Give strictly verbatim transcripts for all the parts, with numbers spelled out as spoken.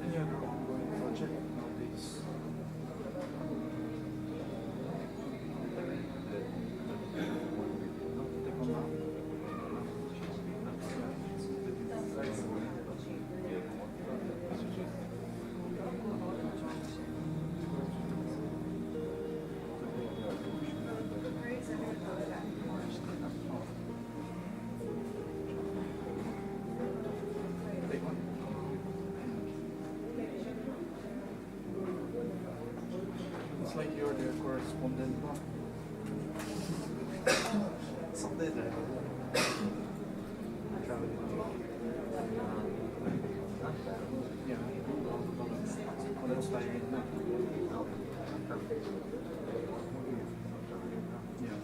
Any other ongoing project nowadays? It's like you're the correspondent, no? Sunday there. Yeah. What else do I need? No. Yeah.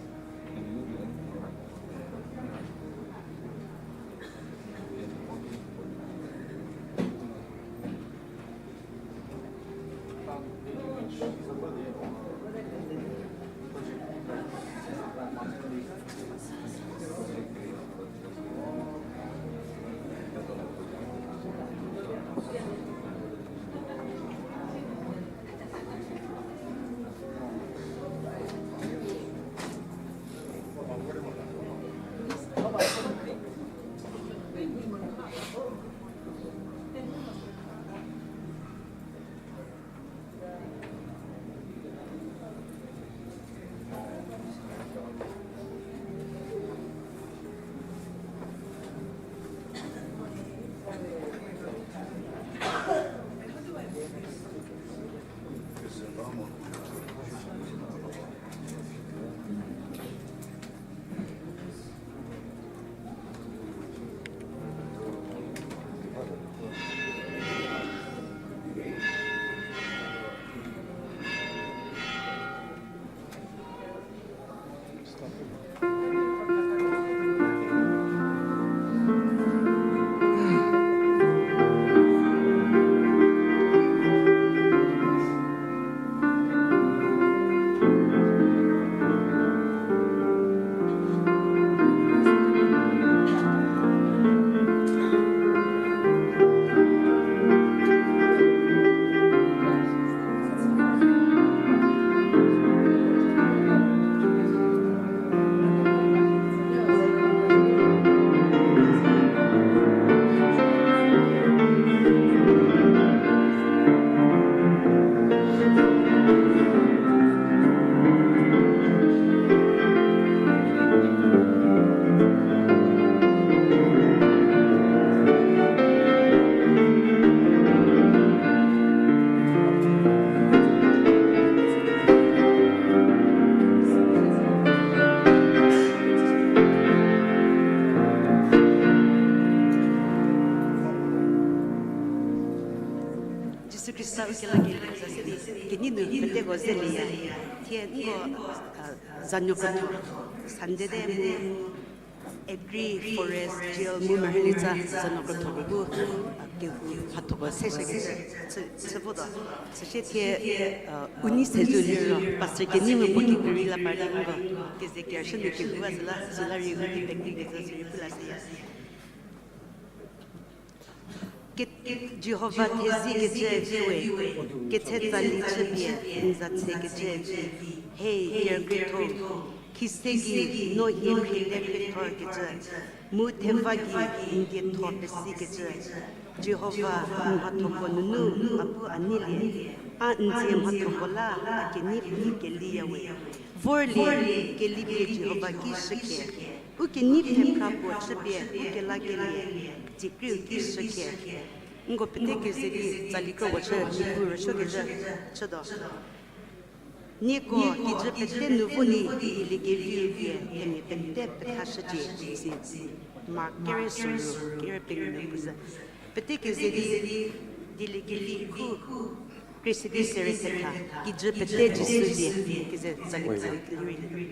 Jisu Khrista u kelakelie za se di, kenei nu peteko zelieya. Thie nko, a, zanuo krotho, Sunday de mu Agri, Forest, Jail mu merhülie tsa zanuo krotho bu, a, kehou mhathoko se shükecü chü, chü votuo. Süsie thie, a, u nei se zo liro, Pastor kenei mu puo kikru rei la par di nko keze kerüshü nu kehou a süla, süla rei u feedback di kecü sürei pu la seya. Ke-, Jihova thezie kecü viwe, ketse tsali chüpie, n za tsekecü vi, hei, kerükrietho, khise gei no hie khriete khriethorkecü, mu theva gei n dietho pesikecü. Jihova, n mhathoko nunu a bu a neilie, a n dzie mhathoko la a kenei pfü keliyawe. Vorlie, kelipie Jihova ki shükhe. U kenei pfhephra puo chüpie u kelakelie, tsiekriu ki shükhe. Nko pete keze di tsali kro puo chü, Niepuu rüsuokecü chütuo. Nieko kijü pete nu vo ni, dieliekeviu vie themia pete pethashücie, isi Mark kere soru, kere pengou nu puo zhü. Pete keze di, dieliekevi khu, Khrista di seri thetha, kijü pete Jisu die, keze tsali tsali lirei.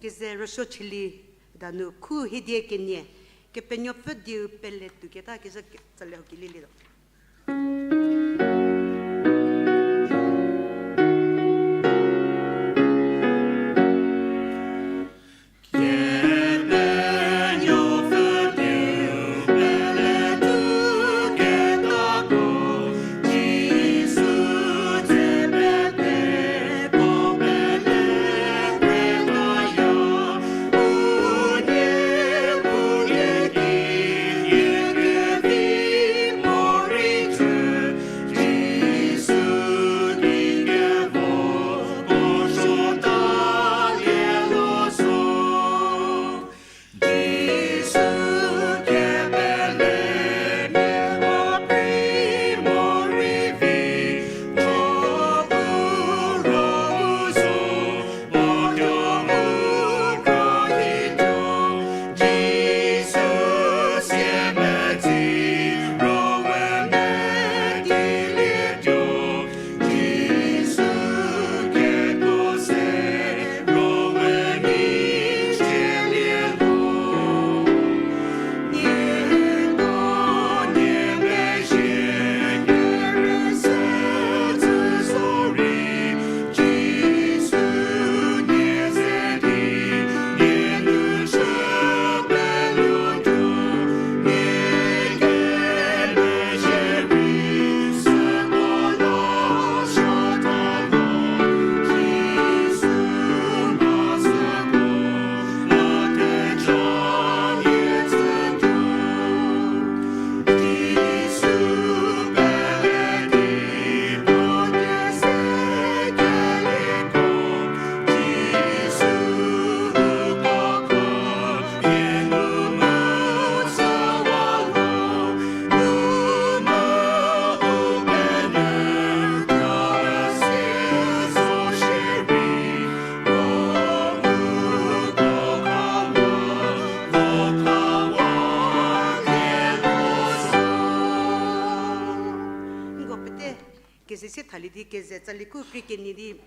Keze rüsuo chülie danu khu hiedie kenie, Kepenuopfü dieu pele tuoketa kezhü ke-, tsali ho kelielietuo. Keze se thalie di keze tsali ku krie kenie di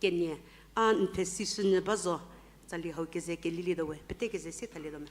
kenie, a n thesi shünyü ba zo, tsali hau keze kelilietuo we, pete keze se thalietuo me.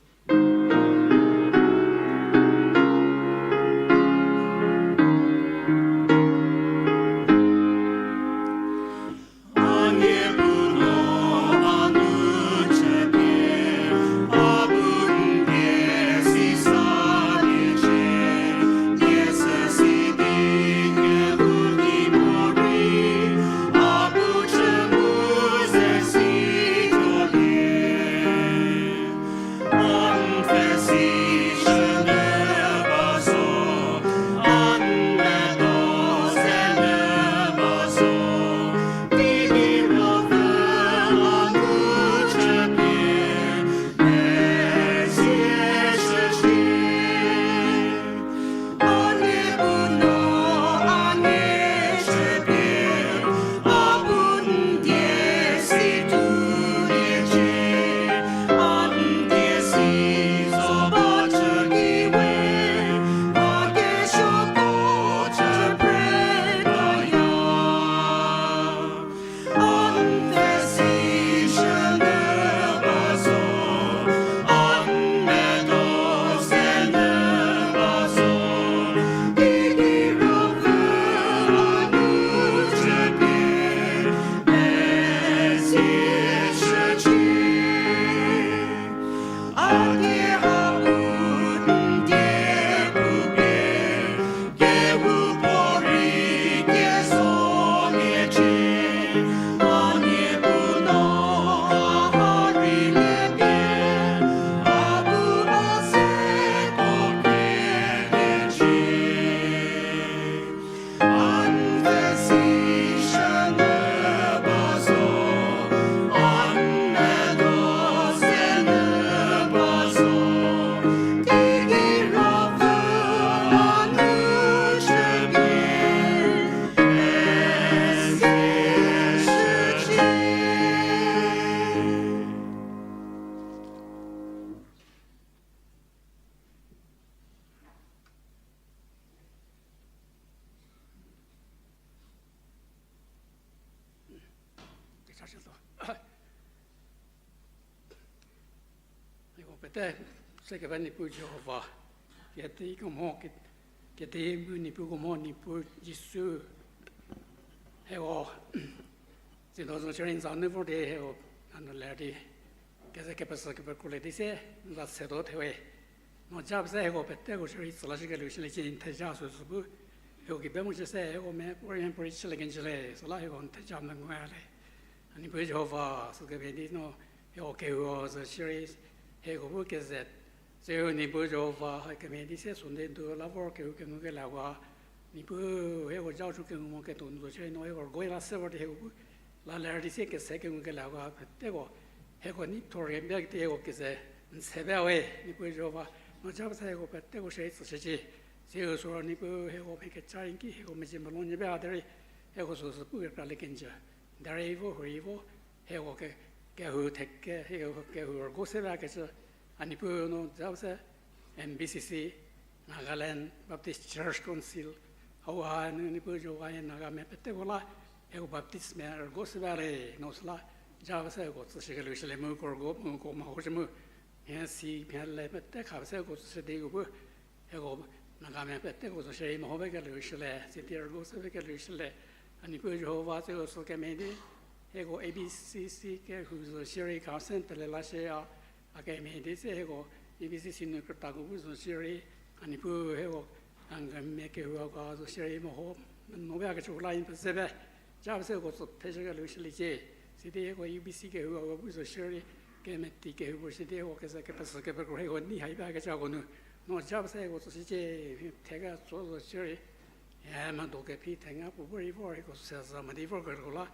Hieko pete sekeba Niepuu Jihova, kedi kemo, kedi mu Niepuu kemo, Niepuu Jisu, hieko tsiedo zo shierei n za nu vor di hieko a nu ler di keze kepesü kepekrolie di se n za setuo thewe. No ja pese hieko peteko shierei tsü lashükelie shüliecie, n theja süsü bu hieko ki be mo shie se hieko mia puorei mia puorei chülie kenjü le, süla hieko n theja menguya le. A Niepuu Jihova, sükemhie di no hieko kehou zo shierei hieko bu keze, siro Niepuu Jihova, hakemhie di se Sunday ndu la vor kehou kengukelieko, Niepuu hieko ja u kengu mo ketuo nu zo shierei no hieko rügoi la se vor di hieko bu la ler di se kese kengukelieko peteko hieko nei thorie bie di hieko keze n se ba we, Niepuu Jihova, no ja pese hieko peteko shierei tsüshücie. Siro süro Niepuu hieko mha kecha rei ki hieko mezhie melou nyü ba derei hieko süsü pu kekralie kenjü. Derei vo hurei vo hieko ke, kehou theke, hieko kehou rügou se bakecü, a Niepuu no ja pese N B C C, Nagaland Baptist Church Council, hauha nu Niepuu Jihova, Nagamia peteko la hieko Baptistmia rügou se ba le, no süla ja pese hieko tsüshükelie shülie mu uko rügou mu uko mehou shü mu, mhie si mhie le pete kha pese hieko tsüshü di u bu hieko Nagamia peteko zo shierei meho ba kelie shülie, sidi rügou se ba kelie shülie. A Niepuu Jihova, siro sükemhie di hieko A B C C kehou zo shierei council pele la shie a, a kemhie di se hieko A B C C nu krütako bu zo shierei, a Niepuu hieko Nagamia kehou hako zo shierei meho no bakecü la n pese ba. Ja pese hieko tsü thezhükelie shüliecie. Sidi hieko U B C kehou hako bu zo shierei, kemeti kehou bu sidi hieko keze kepesü kepekro hieko nei hai bakecüko nu, no ja pese hieko tsüshücie, theka tso zo shierei, e medo kephi thenga puo bu rei vor hieko se za madi vorketuo la,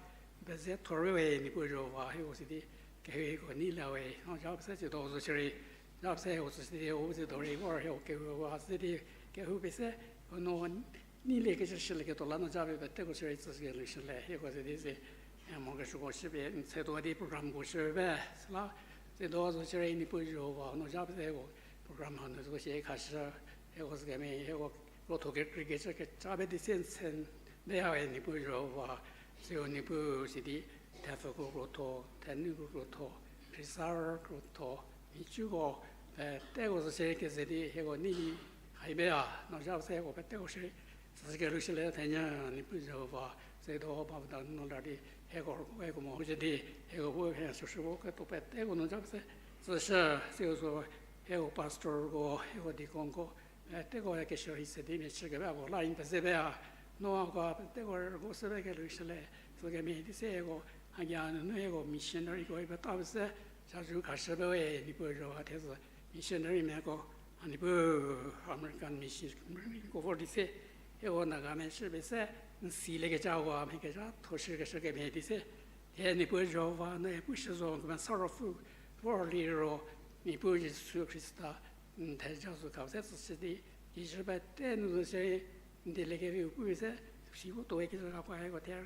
peze thorei we Niepuu Jihova, hieko sidi kehou hieko nei la we, no ja pese tsiedo zo shierei, ja pese hieko tsüshü di u tsiedo rei vor hieko kehou hako sidi kehou pese, no neilie kecü shülieketuo la no ja pie peteko shierei tsüshükelie shülie, hieko sidi se, e mokeshüko shüpie n tsetuo di programko shü ba, süla tsiedo zo shierei Niepuu Jihova, no ja pese hieko program hanu zo shie khashü, hieko sükemhie hieko krotho kekreikecü kecha pie di se n tse Deya we Niepuu Jihova, siu Niepuu sidi, thepfü krotho, thenu krotho, khriesarü krotho, micüko, peteko zo shierei keze di, hieko nei, haibeya, no japie se hieko peteko shierei, süsü kelhou shülie thenyü, Niepuu Jihova, sitho ba puta nu lar di, hieko, hieko mo hushü di, hieko bu, hieko süsü bu, ketuo peteko nu japie se, süsü, siu zo, hieko pastorko, hieko deaconko, peteko ya keshürei se di mia chü kebako la in peze beya. No hako peteko rüko se be kelhou shülie, sü kemhie di se hieko, haki a nunu hieko missionaryko iba ta pese, chazou khashü be we Niepuu Jihova thezü missionary miako, a Niepuu American missionary ko vor di se, hieko Nagamia chü pese, n silie kecüko a mhie kezha tho shü keshü kemhie di se, thie Niepuu Jihova no e pushü zo kemesa ruopfü vor liro, Niepuu Jisu Khrista, n theja zo kha se tsüshü di, kijü pete nu zo shierei, n dieliekeviu pu se, si vo tuoe kijü kha pa hieko thie,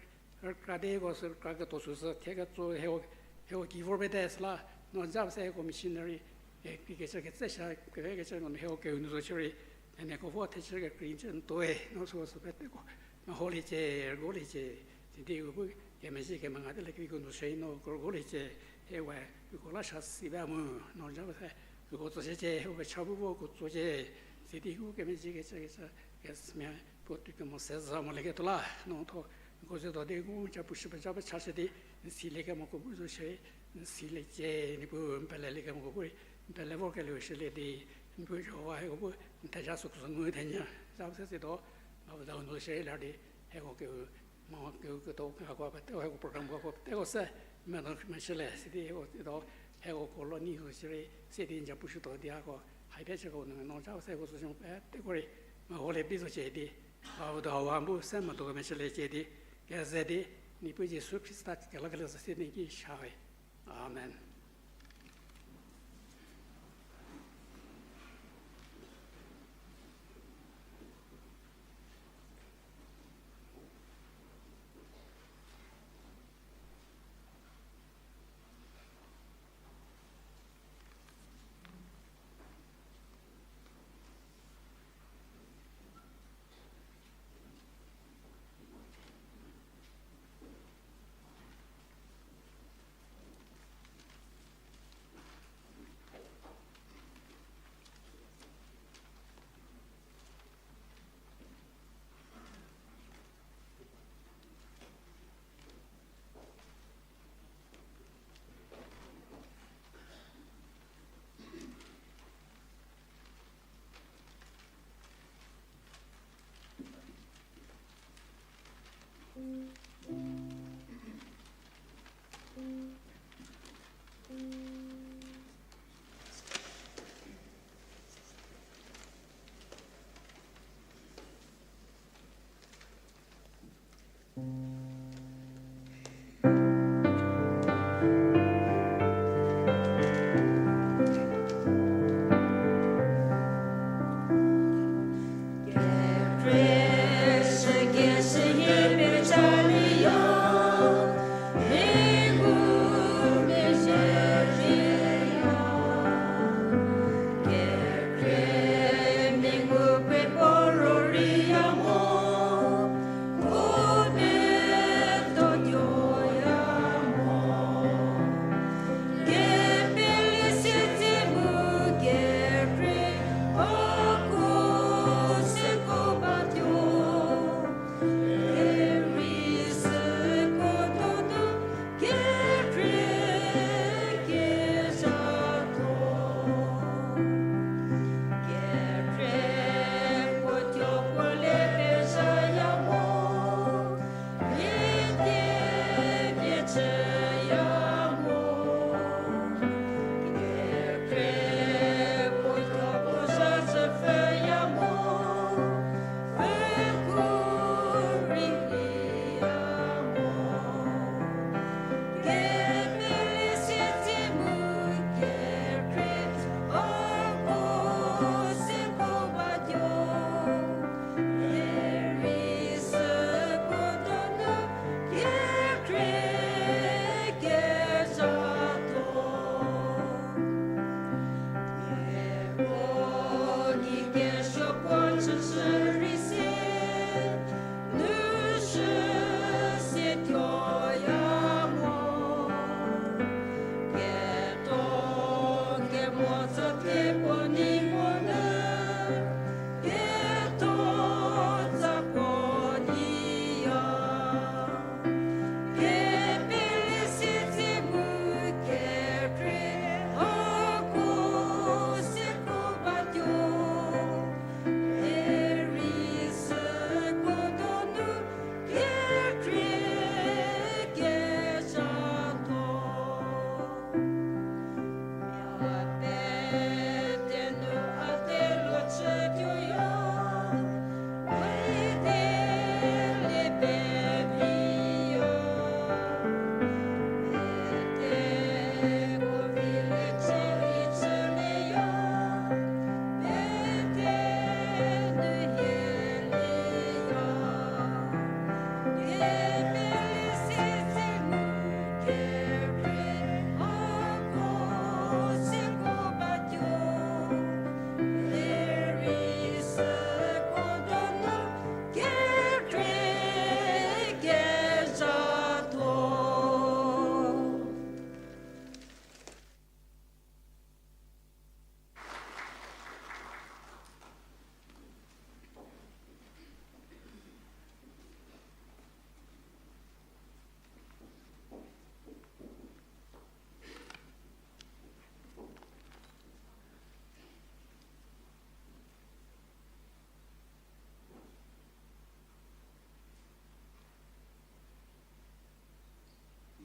rükra di hieko sü rükra ketuo süsü thie ketso hieko, hieko ki vor pete süla, no japie se hieko missionary, e, ki kecü ketse sha, keve kecü no hieko keu nu zo shierei, themiako vo thechü kekrei cü n tuoe, no süko sü peteko, meholiecie, rügoliecie, sidi u bu kemezhie kemenga di lekeviko nu shierei no rügoliecie, hie we, uko la sha si ba mu, no japie se, uko tsüshücie, hieko kecha bu vo uko tsocie, sidi u kemezhie kecü kecü, kesümia, puo tei kemo se za molieketuo la, no tho, uko ze tuo di u ca pushü peca pechashü di, n siliekemoko bu zo shierei, n siliecie, Niepuu n peleliekemoko bu rei, n pele vorkelie shülie di, Niepuu Jihova hieko bu, n theja süko sü ngu thenyü, japie se sitho, ba puta nu shierei lar di, hieko keu, mo keu ketuo hako peteko hieko programko peteko se, medo meshülie sidi hieko sitho, hieko koloni zo shierei, sidi n ca pushütuo di hako, haide chüko nu no japie se hieko süsü peteko rei, meholie bi zocie di, ba puta hau bu se medo meshüliecie di, keze di, Niepuu Jisu Khrista kelakelieu se di ki shawe. Amen.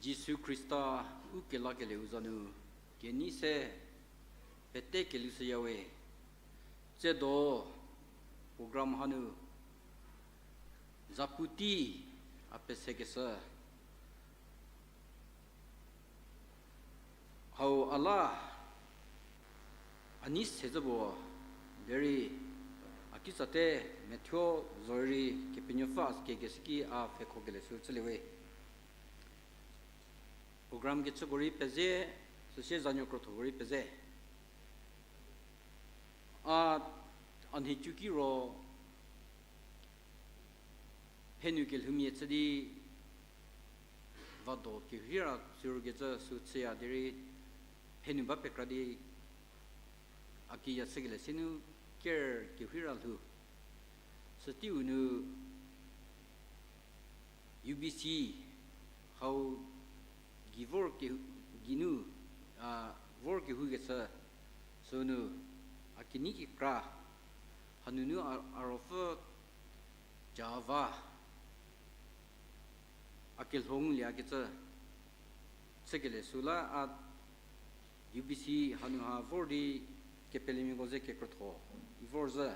Jisu Khrista u kelakelieu za nu kenei se pete kelushüyawe. Tsiedo program hanu zapu tei a pesekeshü hau a la a nei se zhü puo, derei a kitsate methuo zorei Kepenuopfü a kekeshü ki a pfhekhokelie sü chüliewe. Program kechüko rei peze, süsie zanuo krothoko rei peze. A, a nhicuki ro phenu kelhoumia chü di vado kerheira sürkecü sü chüya derei phenu ba pekra di a kiya chükelie se nu ker kerheira lhou. Süteiu nu U B C hau gei vor ke-, geinu, a, vor kehoukecü sünu a kenei kekra hanunu a, a ruopfü Java a kelhou ngulieyakecü chükelie süla a U B C hanu ha vor di kepelemiako ze kekrotho i vor zhü.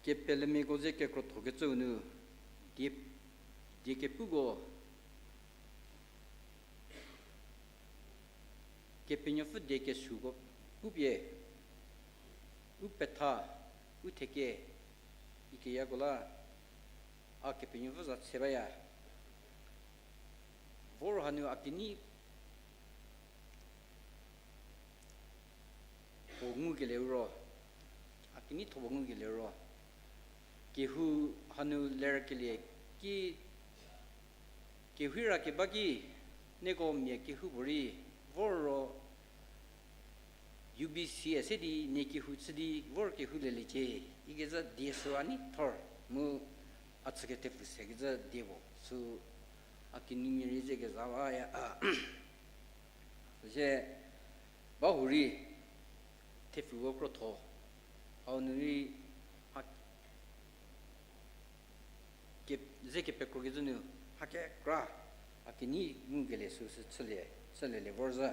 Kepelemiako ze kekrothokecüu nu die, die kepuko Kepenuopfü die kesuoko pupie, u petha, u theke, ikeyako la a Kepenuopfü za tse baya. Vor hanu a kenei puo ngukelie ro, a kenei tho puo ngukelie ro, kehou hanu lerkelie ki, kehou ra keba ki, nieko mia kehoupuorei vor ro, U B C se di nie kehou chü di vor kehou leliecie, ikecü die sü a nei thor mu a chükethepfü sekecü die puo sü a kinumia rei ze keza baya a. Süsie ba hurei thepfuko krotho, hau nu rei ha ke-, ze kepekrokecü nu mha kekra a kenei ngukelie süsü chülie, chülielie vor zhü.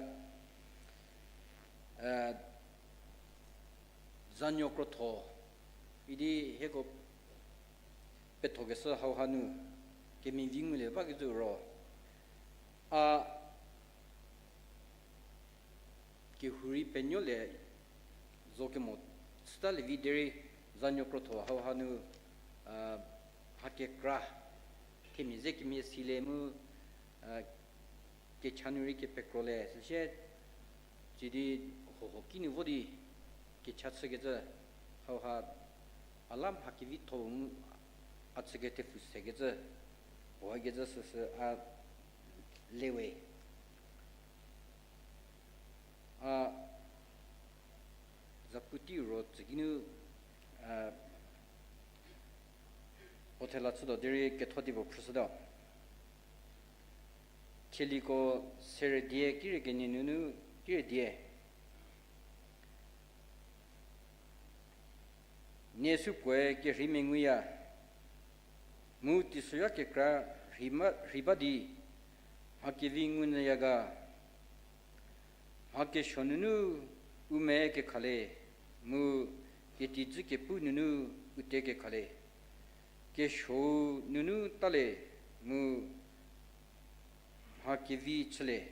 Eh, zanuo krotho idi hieko pethokeshü hau hanu kemevi ngulie bakecü ro, a kehou rei penuolie zo kemo chütalie vi derei zanuo krotho hau hanu, a, mha kekra themia ze kemhie silie mu, a, kecha nu rei kepekrolie süsie, sidi hoho kinu vo di kecha chükecü hau ha a la mha kevitho mu a chükethepfü sekecü puo hakecü süsü a lewe. A zapu tei ro tsükinu, a, puo thela chütuo derei ketho di puo phrüshütuo. Thieliko serie dia kire kenie nunu kire dia. Nie supuoe kerhei menguya, mu teisozha kekra rhei ma, rhei ba di, mha kevi ngunyüya ga, mha kesuo nunu u me kekhale, mu ketijü kepu nunu u te kekhale, kesuou nunu tale, mu mha kevi chüle,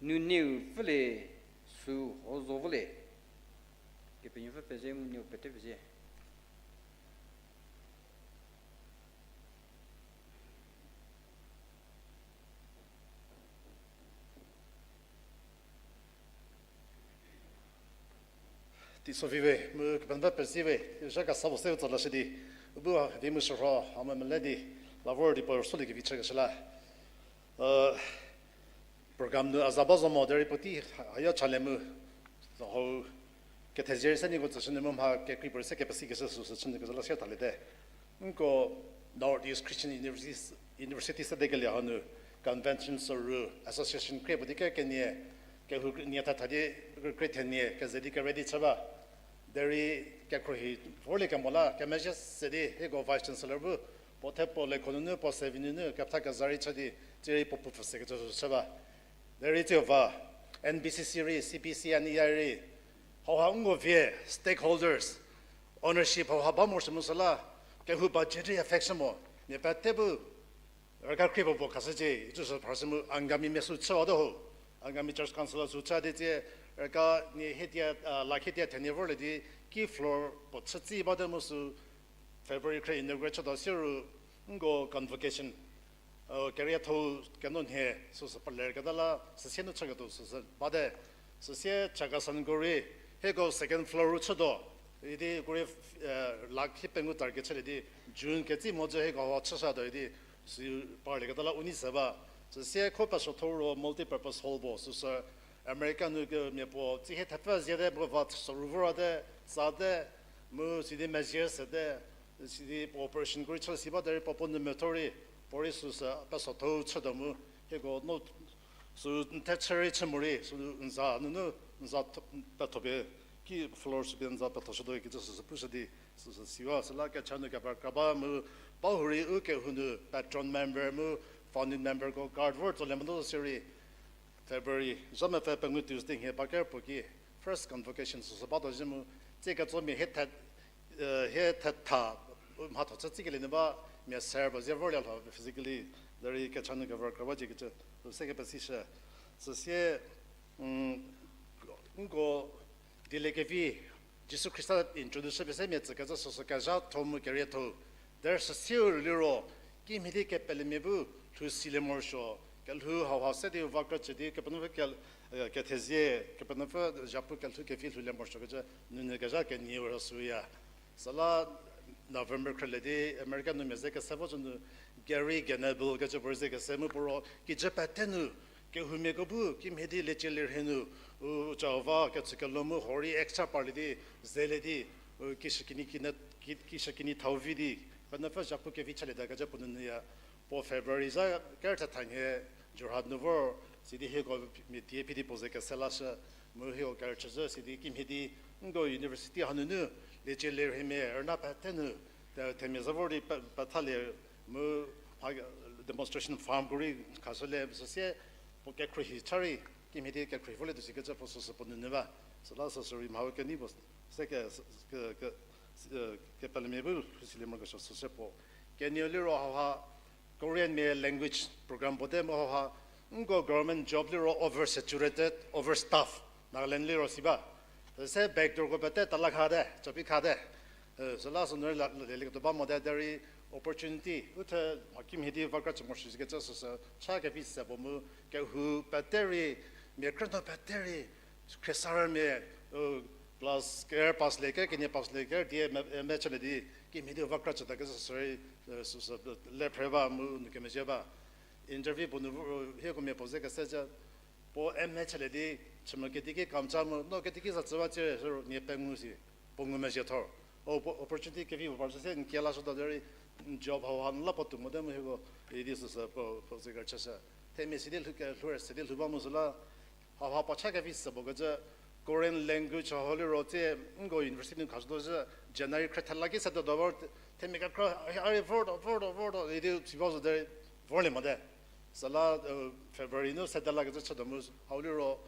nuneu pfüle, sü ho zo vole. Kepenuopfü pezie mu nieu pete pezie. Teiso vi we, mu kepenuopfü pezie we, zha kesa puo se u tsa lashü di, u bu di mu shürho, a mu mele di, la vor di puo rüsuoliekevi chükeshü la. Program nu a za ba zo mo derei puotei haya chalie mu, hau kethezie rei se nieko tsüshü nu mu mha kekrei puorei se kepesikeshü süsü chünyü kezha la sier thaliete. Nko North East Christian University, University sedekelie hanu convention soru association krie puo di ker kenie, kehou nie thatha di krie thenie keze di kere di chü ba. Derei kekhruohi vorlie kemo la kemezhie se di hieko vice chancellor bu Puo the puo lekho nunu, puo sevi nunu, kepetha kezha rei chü di, tsierei puo pupfü se kecü sü chü ba. Derei tsiu va, N B C C rei, C B C, N E I rei, hauha nko vie, stakeholders, ownership hauha ba mo shü mu süla, kehou budget rei affect shü mo, mia pete bu, raka krie puo puo khashücie, icü sü phrashü mu Angami mia sü chü wate ho. Angami Church Council sü chü di tsie, raka nie hiedia, a, la hiedia thenie vorlie di, ki floor puo chütsi bate mu sü February khrü inaugurate chütuo siro, nko convocation, a, kerietho-u keno nhie süsü peler keta la, süsie nu chüketuo süsü bate, süsie Chakhesangko rei, hieko second floor ru chütuo, idi ko rei, a, lakh hie pengou target chülie di, June ketsi mhodzü hieko hau chüshütuo idi, sü parlie keta la u nei se ba. Süsie kho pesuotho ro multipurpose hall puo süsü America nu kemia puo tsi hie thepfü ziete, puo va soru vorate, tsate, mu sidi mezhie sete, sidi puo operation ko rei chü si ba derei puo puo nu metho rei, puo rei süsü pesuotho-u chütuo mu, hieko no sü n the chü rei chü morei, sü n za nunu, n za tho-, pethopie, ki floor süpie n za pethoshütuo kecü süsü pushü di, süsü siwa, süla kecha nu kepekra ba mu, ba hurei u kehou nu patron member mu, founding memberko card vor tsolie motuo sirei, February zha mepfü pengou Tuesday nhie ba ker puo ki first convocation süsü batuo zhie mu, tsie ketsomia hie the, hie thetha, mhatho chü tsikelie nu ba, mia ser puo zie vorlie lho physically, derei kecha nu kepekra ba cie kecü, se kepesishü. Süsie, nko dieliekevi Jisu Khrista introduce pie se mia tsükecü süsü kezhatho mu kerietho-u. Derei süsieu liro, kimhie di kepelemia bu lhou silie morosuo, kelhou hauha se di u va krüchü di Kepenuopfü ke-, kethezie, Kepenuopfü zhapu kelhou kevi lhoulie morosuokecü, nunu kezha kenieu rüsüya. Süla November khrülie di America nu mia ze kese vo zhü nu Gary Genable kecü puo rei ze kese mu puo ro kijü pete nu, kehoumiako bu kimhie di liecie lirhie nu, u, u ca va kechükelo mu horei extra parlie di, zelie di, u, kishükinyi kine, ki-, kishükinyi thau vi di, Kepenuopfü zhapu kevi chalieta kecü puo nunu ya, puo February zha ker thetha nhie Jorhat nu vor, sidi hieko mia die phi di puo ze kese lashü, mu hieko kerüchü zhü sidi kimhie di, nko university hanunu, liecie lirhiemia rüna pete nu, te-, themia zha vor di pe-, pethalie, mu mha demonstration farmko rei khashülie, süsie puo kekhruohi cha rei, kimhie di kekhruohi volietuo sikecü puo süsü puo nunu ba, süla süsü rei mha kenei puo se ke, ke, ke, kepelemia bu lhou silie morokesuo süse puo. Kenieu liro hauha Koreanmia language program puo te mu hauha, nko government job liro oversaturated, overstaff, Nagaland liro si ba. Se backdoorko pete tala khate, capi khate. Süla sünu rei la, la, lelieketuo ba mote derei opportunity, u the mha kimhie di va kra chü morosuo sikecü süsü, cha kevi se puo mu, kehou pete rei, mia krünuo pete rei, khriesarümia, u, class ker pass lie ker, kenie pass lie ker, die me, me chülie di, kimhie di va kra chüta kecü süsü rei, süsü le phre ba mu nu kemezhie ba. Interview puo nu, hieko mia puo ze kese zhü, puo M A chülie di, chümü kediki kamcha mu, no kediki za tsü ba tsierei, süro nie pengou si, puo ngumezhie thor. O, puo opportunity kevi puo par se n kie lashütuo derei, job hauha n la puo tuo mote mu hieko, idi süsü puo, puo ze kerüchüshü. Themia sidi lhou ke, lhou rei sidi lhou ba mu süla, hauha puo cha kevi se puo kecü, Korean language hau liro tsie, nko university nu khashütuo zhü, January khrü thela ki setuo vor, themia kekra, a rei vortuo, vortuo, vortuo, idi si ba zo derei, vorlie mote. Süla, February nu setela kecü chütuo mu hau liro,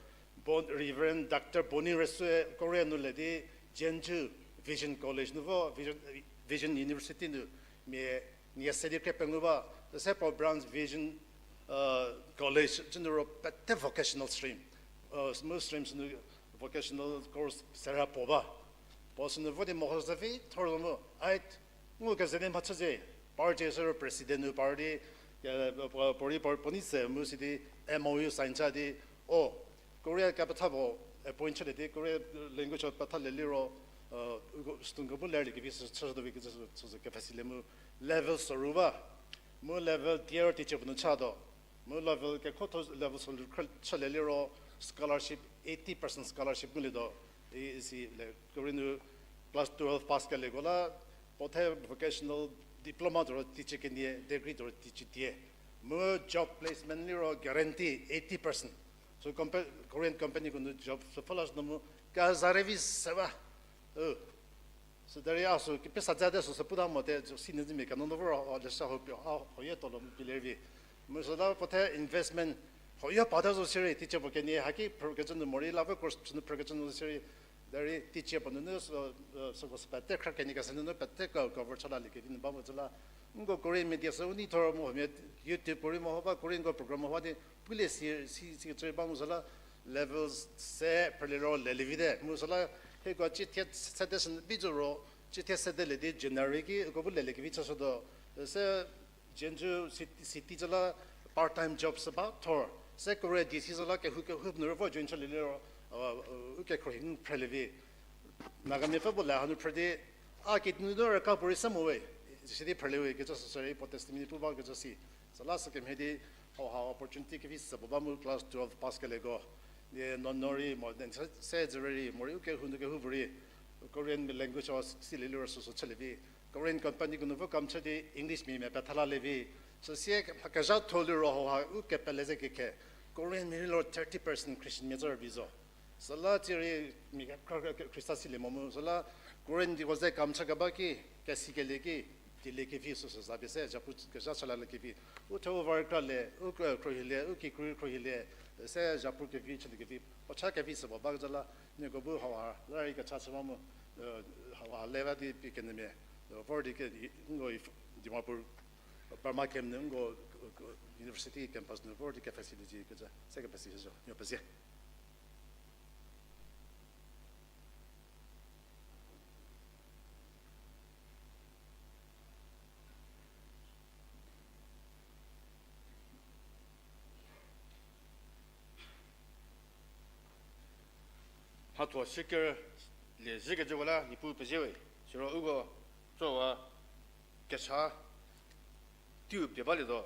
Bon-, Reverend Doctor Boni Resue Korea nu le di Jeonju Vision College nu vo Vision, Vision University nu mia nie se di kre pengou ba, se puo branch Vision, College cü nu ro pete vocational stream, mu stream sünu vocational course serha puo ba. Puo sünu vo di meho zevi thor zo mu, ai, ngu keze di mhachüzie, party sü ro president nu party, puo rei puo, puo nei se mu sidi M O U sign cha di, o, Korea kepetha puo appoint chülie di, Korea language pethalie liro, student ko bu lerlie kevi sü chüshütuo vi kecü sü, sü, sü kepfhesilie mu, level soru ba, mu level tier teacher puo nu chatuo, mu level kekhotho level soru khrü chülie liro, scholarship, eighty percent scholarship ngulietuo, i, isi le, Korea nu class twelve pass kelieko la, puo the vocational diploma tuoro teacher kenie, degree tuoro teacher tie. Mu job placement liro guarantee eighty percent. So compa-, Korean company ko nu job sü pfhü lashütuo mu, kezha rei vi se ba. Sü derei a sü kepi sa dzate süsü puta mote, si nyü zümia keno nu vor, a, leshü ho pi, a, hoyie tolo mu piler vi. Mu süla puothe investment, hoyie pata zo sirei, teacher puo kenie haki phrükecü nu morei, la ve course chü nu phrükecü nu sirei, derei teacher puo nunu sü, e, süko sü pete khra kenie kese nunu pete ko cover chü lalie kevi nu ba mo zü la. Nko Korean media sü u nei thor mo huomia YouTube puorei mo ho ba Korean ko program mo ho di pulie si, si, sikecü ba mo süla level se phrülie ro lelie vite. Mu süla hieko ciethie sede sü bi zo ro, ciethie sedelie di January ki uko bu lelie kevi chüshütuo. Se Jeonju city, city zü la part time job sü ba thor. Se Korea di si zü la kehou kehou nu ro vo join chülie liro, u kekhruohi nu phrülie vi. Nagamia pfü bu le hanu phrü di, a kinu nu rüka puorei se mo we, sidi phrülie we kecü süsü rei puo testimony pu bakecü si. Süla sükemhie di, hauha opportunity kevi sü puo ba mu class twelve pass kelieko. Di no no rei mo, then se, se zü rei morei u kehou nu kehou puorei, Korean language o silie liro süsü chülie vi. Korean company ko nu vo kam chü di English mia me petha lalie vi. Süsie kezhatho liro hauha u kepele ze kekhe. Korean mia rei liro thirty percent Christian mia zü rübei zo. Süla tsierei mia kekra Khrista silie mo mu süla Korean diko ze kam chü keba ki, kesikelie ki, dieliekevi süsü za pie se, zhapu kezha chü laliekevi. U thuo u var kralie, u kro, khruohilie, u kikru khruohilie, se zhapu kevi chüliekevi puo cha kevi sü puo bakecü la, nieko bu hauha la rei kecha chü ba mu, e, hauha le ba di pie kenyümia, e, vor di ke, nko Dimapur, Burma camp nu nko, e, university campus nu vor di kepfhesi di kecü, se kepfhesi zo, nieko pezie. Mhatho shükerlie zhükecüko la Niepuu pezie we, siro uko tsowa kecha teiu pie balietuo.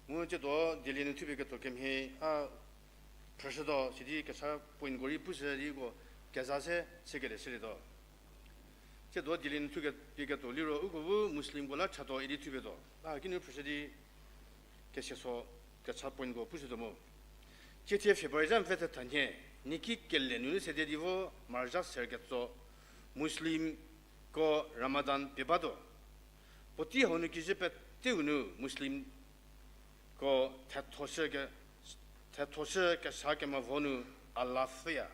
Mu tsiedo dielie nu thupie ketuo kemhie a phrüshütuo, sidi kecha pointko rei pushü di uko keza se chükelie shülietuo. Tsiedo dielie nu thupie ketuo liro uko bu Muslimko la chatuo idi thupietuo. A kinu phrüshü di keseso kecha pointko pushütuo mu. Ciethie February zha mepfü thethanhie, niki kele nunu sede di vo March zha ser ketso, Muslimko Ramadan pie batuo. Puotei hau nu kijü peteu nu Muslimko thethoshü ke, thethoshü kesa kemavo nu a la pfhüya.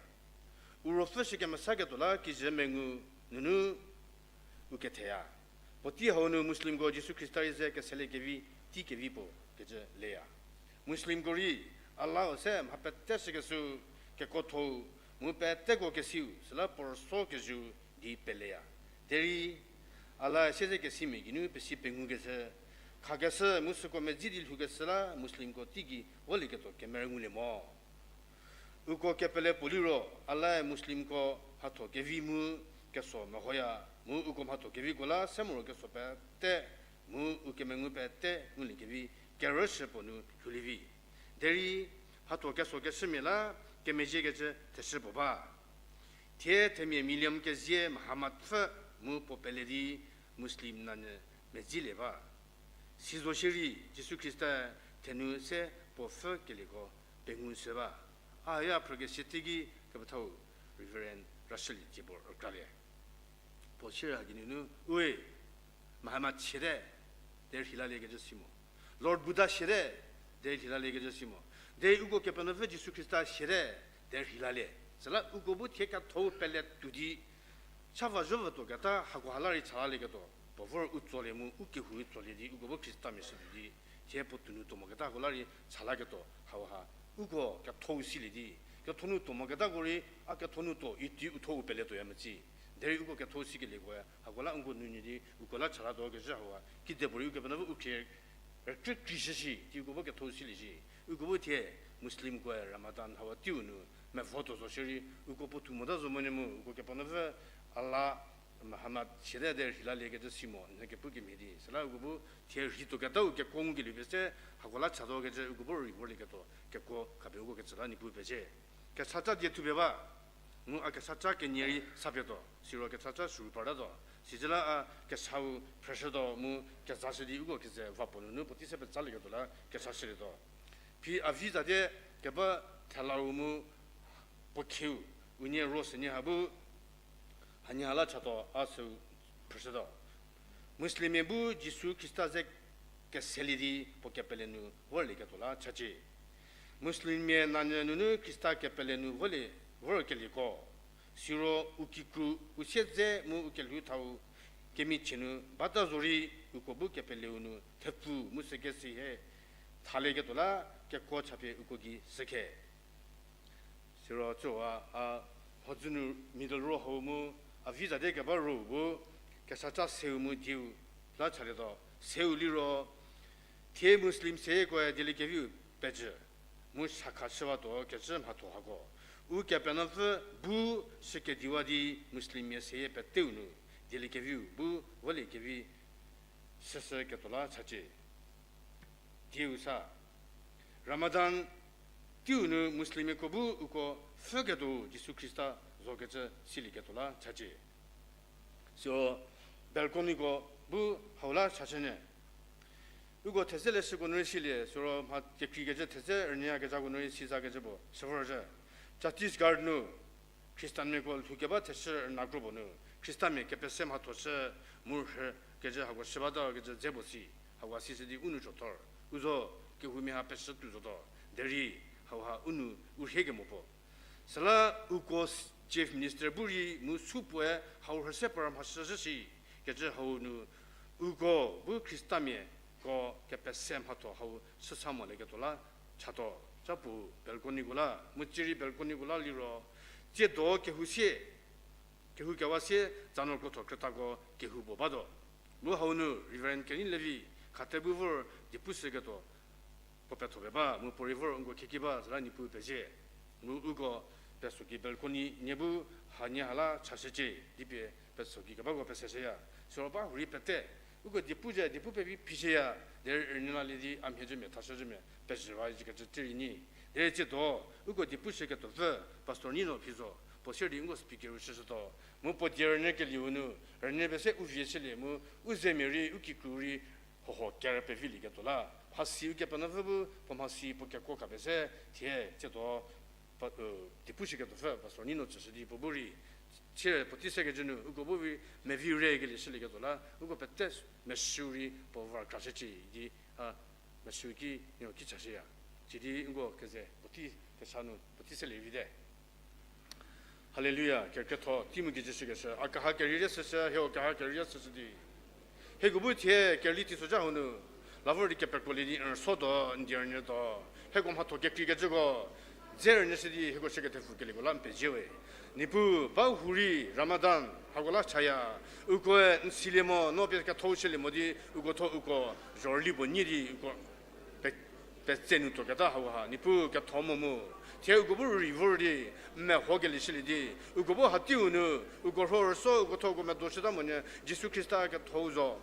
U ruopfü shü kemesa ketuo la kijü mengu nunu u ketheya. Puotei hau nu Muslimko Jisu Khrista rei ze keseliekevi, teikevi puo kecü leya. Muslimko rei, a la-u se mha pete shükeshü kekuothou, mu peteko kesiu süla puo rüso kezhü di peleya. Derei, a la siedzekesimia geinu pesi pengukeshü, khakeshü mu süko medzi di lhoukeshü la Muslimko teigei volieketuo kemerü ngulie mo. Uko kepele puo liro, a la-e Muslimko mhatho kevi mu keso mehoya, mu uko mhatho keviko la se moro keso pete, mu u kemengu pete nguliekevi, kerüshü puo nu lhoulie vi. Derei, mhatho keso keshümia la kemezhiekecü theshü puo ba. Thie themia million kezie Muhammad pfü mu puo pele di Muslim nanyü medzilie ba. Sizo shierei Jisu Khrista thenu se puo pfhükelieko pengu shü ba. A ya phrükeshü teiki kepethau Reverend Rashülie Jiebuo rükralie. Puo shierei ha geinunu, ue, Muhammad siete, derei rheilaliekecü si mo. Lord Buddha siete, derei rheilaliekecü si mo. Derei uko Kepenuopfü Jisu Khrista siete, derei rheilalie. Süla uko bu thie ketho pele tuo di, cha va zho va tuoketa hakoha la rei chalalieketuo puo vor u tsolie mu u kehou rei tsolie di uko bu Khristamia shü tuo di, thie puo tuonu tuo moketa hako la rei chalaketuo hauha uko ketho silie di, ketho nu tuo moketako rei a ketho nu tuo idi u tho u pele tuoya metsi. Derei uko ketho sikelieko hako la nko nunyü di uko la chalatuo kezhü hauha kidepuorei Ukepenuopfü u khrie rükrie krishü shi di uko bu ketho silie shi. Uko bu thie Muslimkoe Ramadan hauha teiu nu mevo tuo zo shierei uko puo tuo mota zo monyü mu uko Kepenuopfü Allah Muhammad siete derei rheilaliekecü si mo, n kepu kemhie di. Süla uko bu thie rheituoketau kekuo ngukelie pie se hako la chatuo kecü uko bu rei vorlieketuo kekuo khapie uko ketsü la Niepuu pecie. Kechaca die thupie ba, mu a kechaca kenie rei sapietuo, siro kechaca shürei partatuo, sicü la a kechau phrüshütuo mu kezashü di uko keze va puo nunu puotei se petsalieketuo la kechashülietuo. Phi a vi zate keba thela ru mu puo khieu, unie ro sünie ha bu, Hanie ha la chato a süu phrüshütuo. Muslimmia bu Jisu Khrista ze keselie di puo kepele nu vorlieketuo la chacie. Muslimmia nanyü nunu Khrista kepele nu vorlie, vorkelieko. Siro u kikru, u siedze mu u kelhou thau kemichie nu bata zorei uko bu kepeleu nu thepfu mu sükesü hie thalieketuo la kekuo chapie uko gei sükhe. Siro tsüwa a mhodzü nu middle row hau mu a vi zade keba row bu kesaca seu mu dieu la chalietuo. Seu liro, thie Muslim sekoe dieliekeviu pejü mu shakha chüwatuo kecü mhatho hako. Ukepenuopfü bu shükediwa di Muslimmia seyie peteu nu dieliekeviu bu voliekevi süsüketuo la chacie. Dieu sa, Ramadan teiu nu Muslimmiako bu uko pfhüketuo Jisu Khrista zokecü silieketuo la chacie. Siro balconyko bu hau la chashünyü. Uko theze leshüko nu rei silie, siro mha kekreikecü theze rünyüyakezhako nu rei sizakecü puo shüvorzhü. Chhattisgarh nu Khristanmiako lhoukeba theshü rüna kropuo nu Khristamia kepese mhatho shü mu rhükecü hako shü bata kecü dze puo si, hauha sishü di u nou chothor. U zo, kehoumia ha peshü tuo zotuo, derei hauha u nou u rhie kemo puo. Süla uko s-, Chief Minister bu rei mu supuoe hau rhüse par mhashüzhü shi kecü hau nu uko bu Khristamiako kepese mhatho hau shüsa molieketuo la chato. Ca puo balconyko la, mu tsierei balconyko la liro, tsiedo kehou sie, kehou kewa sie, tsano krotho krütako kehou puo batuo. Mu hau nu Reverend Kenny Levy khate bu vor diepushüketuo puo petho pe ba, mu puo rei vor nko khieki ba, süla Niepuu pezie. Mu uko peso ki balcony nie bu hanie ha la chashücie di pie peso ki kebako peseshüya. Siro ba hurei pete uko diepu ze, diepu pevi phishüya, derei rünyü lalie di a mhie jümia, thashü jümia, pezhüwa ikecü tei rei nyi. Derei tsiedo uko diepushüketuopfü Pastor Nino Phizo, puo sie di nko speaker-u shüshütuo. Mu puo die rünyükelieu nu, rünyü pese u vie shülie mu, u zemia rei, u kikru rei, hoho ker pevilieketuo la. Mhasi Ukepenuopfü bu puo mhasi puo kekuo khapie se, thie tsiedo pa-, diepushüketuopfü Pastor Nino tsüshü di puo bu rei, chie puotei sekecü nu uko bu rei mevi rekelie shülieketuo la, uko pete mesü rei puo var krashücie di, a, mesü ki, nio ki chashüya. Sidi nko keze puotei kesa nu puotei selie vite. Haleluya, kerükrietho, teimu kijü shükeshü, a kaha kerei re süshü, hieko kaha kerei re süshü di. Hieko bu thie kerüli teisozha hau nu, la vor di kepekrolie di n rüsotuo, n die rünyütuo, hieko mhatho kekreikecüko dze rünyüshü di hieko shükethepfukelieko la n pezie we. Niepuu, ba hurei Ramadan hako la chaya, ukoe n silie mo, no pie ketho shülie mo di, uko tho uko zhorüli puo nyi di, uko pe-, petse nu tuoketa hauha, Niepuu ketho mo mu. Thie uko bu rei vor di, n mehokelie shülie di, uko bu hateiu nu, uko rho rüso, uko tho uko medo shüta monyü, Jisu Khrista ketho-u zo,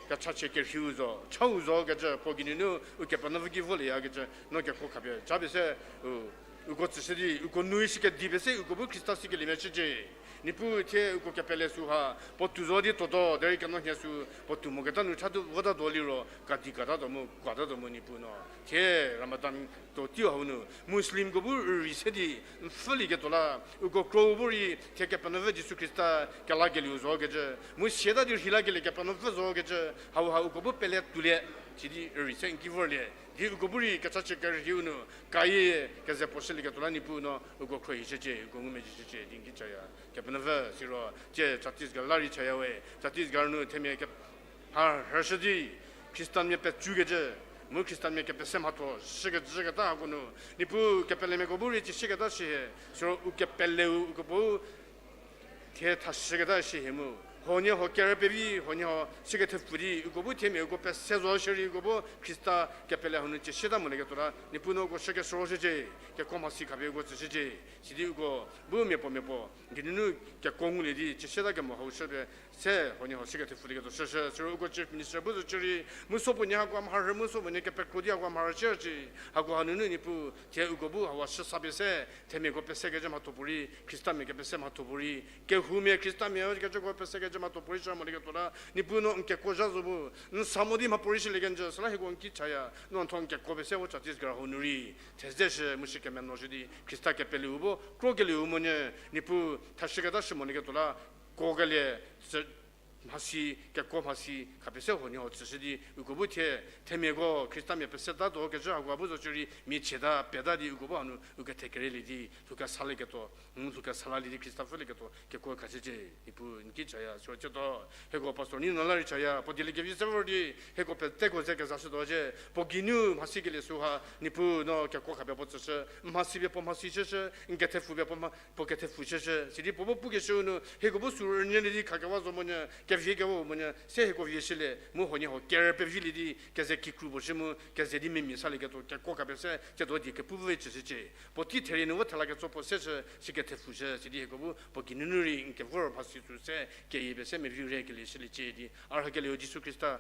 kechachie kerhei-u zo, chau zo kecü, puo geinunu, Ukepenuopfü ki voleyakecü, no kekuo khapie, chapie se, u, uko tsüshü di, uko nu ishü kedi pie se, uko bu Khrista sikeliemia chücie. Niepuu thie uko kepele süha, puo tuo zo di tuotuo, derei keno nhie sü, puo tuo moketa nu chatu votatuo liro, kadi katatuo mu, kuatatuo mu Niepuu no. Thie Ramadan tuo teiu hau nu, Muslimko bu rürei se di, n pfhülieketuo la, uko kro bu rei, thie Kepenuopfü Jisu Khrista, kelakelieu zo kecü, mu siata di rheilakelie Kepenuopfü zo kecü, hauha uko bu pele tuolie, sidi rürei se n ki vorlie, di uko bu rei kechachie kerhei-u nu, kayie keze puo shülieketuo la Niepuu no, uko khrohishücie, uko ngumezhieshücie, di n ki chaya. Kepenuopfü siro, thie Chhattisgarh la rei chaya we, Chhattisgarh nu themia ke-, ha rhüshü di, Khristanmia pecükecü, mu Khristanmia kepese mhatho shükecü keta hako nu, Niepuu kepelemiako bu rei tsüshüketa shie, siro u kepeleu uko bu thie thashüketa shie mu. Huoniehuo kerü pevi, huoniehuo shükethepfu di, uko bu thiemia uko pese zo shierei uko bu Khrista kepele hanu tsüshüta molieketuo la, Niepuu no uko shükeshüro shücie, kekuo mhasi khapie uko tsüshücie, sidi uko bu miapuo miapuo, geinunu kekuo ngulie di tsüshüta kemo hau shüpie, se huoniehuo shükethepfulieketuo shüshü, siro uko Chief Minister bu zo shierei, mu supuonie hako mharhü, mu supuonie kepekro di hako mharhü shücie, hako hanunu Niepuu, thie uko bu hawa shüsa pie se, themiako pesekecü mhatho puorei, Khristamia kepese mhatho puorei, kehoumia Khristamia kecüko pesekecü mhatho puorei shü molieketuo la, Niepuu no n kekuo zha zo bu, n sa mo di mha puorei shülie kenjü, süla hieko n ki chaya, no n tho n kekuo pie se vo Chhattisgarh hau nu rei, thezeshü mu shü kemenoshü di, Khrista kepeleu bu, krokelieu monyü, Niepuu thashüketa shü molieketuo la, Kokelie, sü, mhasi, kekuo mhasi khapie se huoniehuo tsüshü di uko bu thie, themiako Khristamia pese ta tuo kecü hakoha bu zo shierei mia chieta peta di uko bu hanu u kethekerelie di lhou kesalieketuo, lhou kesa lalie di Khrista pfhülieketuo kekuo khashücie. Niepuu n ki chaya, siro chütuo hieko pastor Nino la rei chaya, puo dieliekevi se vor di hieko peteko ze kezashütuo zhie, puo geinu mhasikelie süha Niepuu no kekuo khapie puo tsüshü, mhasi pie puo mhasi shüshü, n kethepfu pie puo mha puo kethepfu shüshü, sidi puo bu pukeshüu nu hieko bu sü rünyülie di khakewa zo monyü, keviekewa monyü se hieko vie shülie mu huoniehuo kerü pevilie di keze kikru puo shü mu keze di memia salieketuo kekuo khapie se chütuo die kepu vü tsüshücie. Puotei therie nu vo thela ketso puo seshü, si kethepfushü, sidi hieko bu puo geinunu rei n kevor mhasi sü se keyie pie se mevi rekelie shüliecie di a rhakelieu Jisu Khrista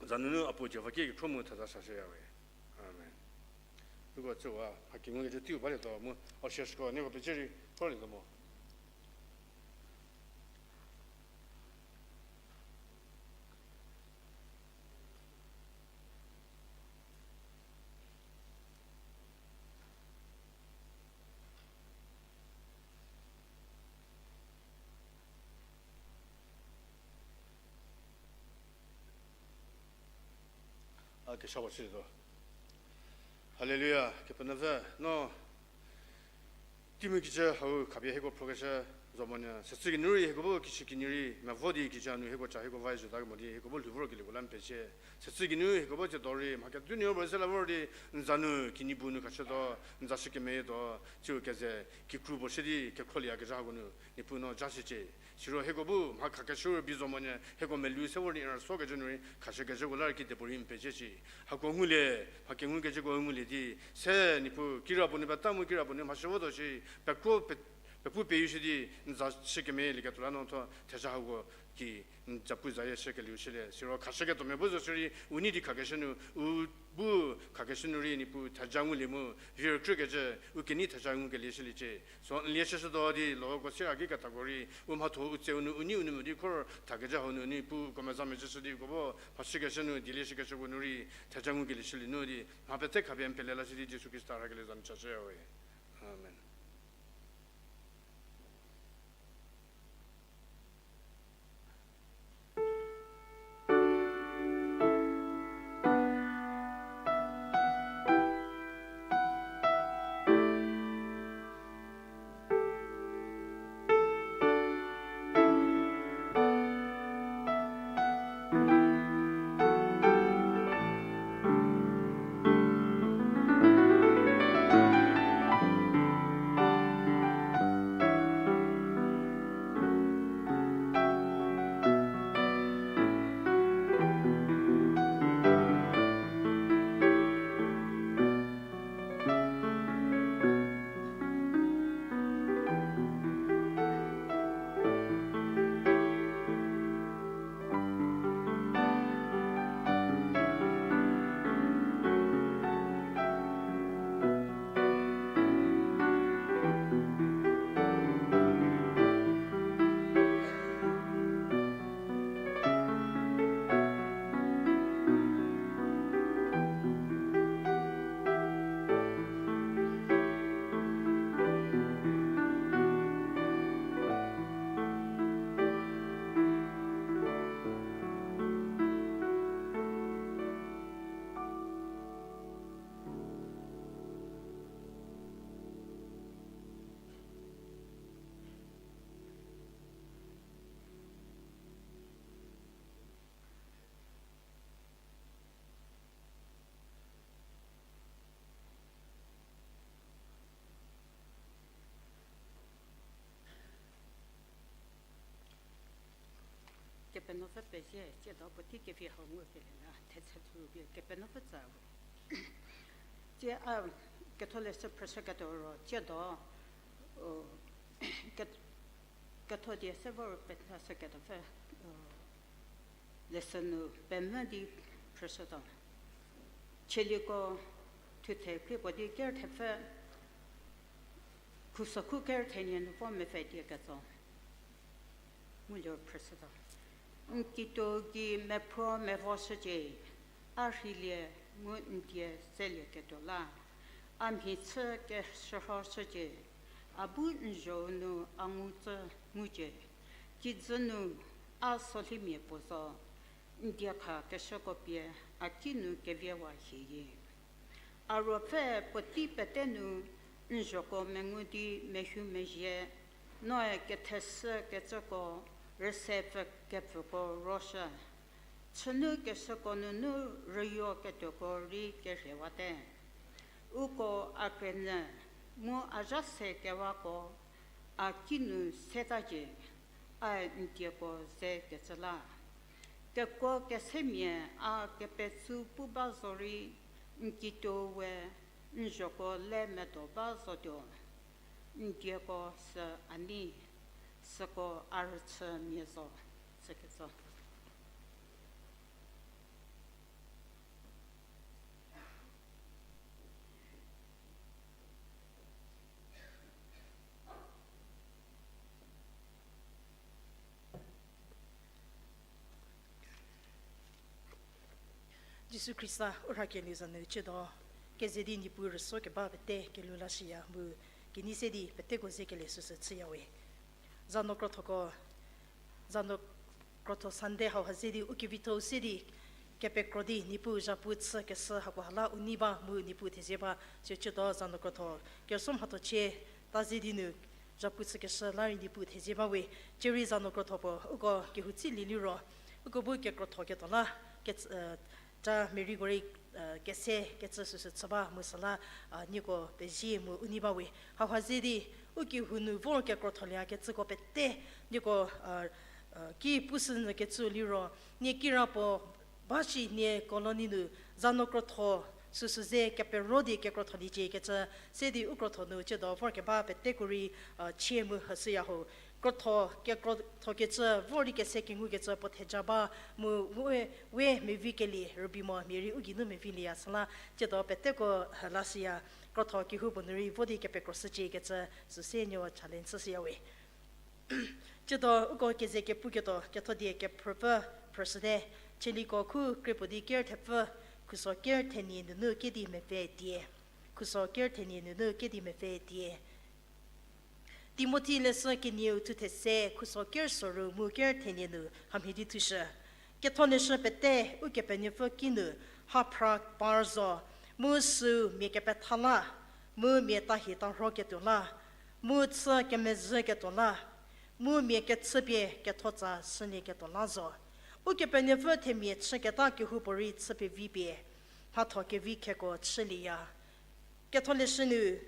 za nunu a puo Jihova ki kekhro mu theza sashüya we. Amen. Uko tsüwa mha kengukecü teiu balietuo mu, ushers ko nieko pecü rei vorlietuo mo. A kesha puo chütuo. Haleluya, Kepenuopfü, no teimu kicü hau khapie hieko phrokeshü zo monyü, sütsü geinu rei hieko bu kishükinyi rei mevo di kija nu hieko cha hieko va zhüta kemo di hieko bu lhou vorkelieko la n pezie. Sütsü geinu hieko bu tsiedo rei mha kedu nuo ba se la vor di n za nu kinyi bu nu khashütuo, n za shü kemetuo, tsiu keze kikru puo shü di kekhrolieyakezha hako nu Niepuu no ja shücie. Siro hieko bu mha khakeshü rübei zo monyü hieko melou se vor di n rüsokecü nu rei khashükecüko la rei kidepuorei n pezie shi. Hako ngulie, mha kengukecüko ngulie di se Niepuu kirapuo nu peta mu kirapuo nu mhashü votuo shi, pekro pe, pepu peyu shü di n za shü kemelieketuo la no tho theja hako ki n zapu zayie shükelieu shülie. Siro khashüketuo mia bu zo shierei u nei di khakeshü nu, u bu khakeshü nu rei Niepuu theja ngulie mu vir krükecü u kenei theja ngukelie shüliecie. So n lie shüshütuo di loko sira ki kethako rei u mhatho u tseu nu u nei u nou mo di khor thakezha hau nu Niepuu uko meza mezhüshü di uko bu mhashükeshü nu dielieshükeshüko nu rei theja ngukelie shülie nu di mha pete khapie n pele lashü di Jisu Khrista rhakelie za nu chashüya we. Amen. Kepenuopfü pezie, tsiedo puotei kevi hau ngukelie la thetse thuru pie Kepenuopfü tsa we. Tsie a ketholeshü phrüshüketuo ro tsiedo, u, ke-, ketho die se vor pethashüketuopfü, u, lesson nu pemvü di phrüshütuo. Chieliko thuthe krie puo di ker thepfü, khusokhu ker thenie nu vo mepfü die ketso. Ngulie phrüshütuo. N kituo gei mephro mevoshücie, a rheilie mu n die selieketuo la. A mhi chü keshürhoshücie, a bu n zho-u nu a ngu tsü ngucie. Kijü nu a solhimia puo zo, n diekha keshüko pie a ki nu keviewa hie. A ruopfü puotei pete nu n zhoko mengu di mehumezhie, noe ketheshü kecüko rüse pfü kepfüko roshü. Chünu keshüko nunu rüyo ketuoko rei kerhewate. Uko a krenü mu a zha se kewako a ki nu seta cie, a n dieko ze kecü la. Kekuo kesemia a kepetsu pu ba zorei, n kituo we n zhoko le medo ba zotuo. N dieko sü a nei, süko a rüchümia zo, sükecü. Jisu Khrista u rhakelieu za nu chüdo, keze di Niepuu rüso keba pete kelhou lashüya mu kenei se di peteko ze kelie süsü chüyawe. Zanu krothoko, zanu krotho Sunday hauha ze di u kevitho-u se di kepekro di Niepuu zhapu chükeshü hakoha la u nei ba mu Niepuu thezie ba, sü chüdo zanu krotho kerüsuo mhatho chie ta ze di nu zhapu chükeshü la rei Niepuu thezie bawe. Cierei zanu krotho puo uko kehou tsülie liro, uko bu kekrotho ketuo la, kec-, eh, ca Maryko rei, eh, kese kecü süsü chü ba mu süla, ah, nieko pezie mu u nei bawe. Hauha ze di u kehou nu vor kekrotholie kecüko pete nieko, ah, ah, ki pushünyü kecü liro, nie kirapuo ba shi nie colony nu zanu krotho süsü ze kepero di kekrotholiecie kecü, se di u krotho nu chüdo vor keba peteko rei, ah, chie mu hüshüya ho. Krotho, kekrotho kecü vor di kese kengukecü puo theja ba mu we, we mevi kelie rübei mo mia rei u geinu mevilieya süla, chüdo peteko hü lashüya, krotho kehoupuo nu rei vo di kepekroshücie kecü, süse nieko challenge chüshüyawe. Chüdo uko keze kepuketuo kethodie kephrüpfü phrüshüte, Chieliko khu kriepuo di ker thepfü, khuso ker thenie nunu kedi mepfü die. Khuso ker thenie nunu kedi mepfü die. Timothi leshü kenieu thu these, khuso ker soru mu ker thenie nu hamhie di thushü. Ketholeshü pete Ukepenuopfü kinu ha phra par zo, mu süu mia kepetha la, mu mia tahie tarhoketuo la, mu chü kemezhüketuo la, mu mia kechüpie kethotsa shülieketuo la zo. Ukepenuopfü themia chüketa kehoupuorei chü pevi pie mhatho kevi kheko chülieya. Ketholeshü nu,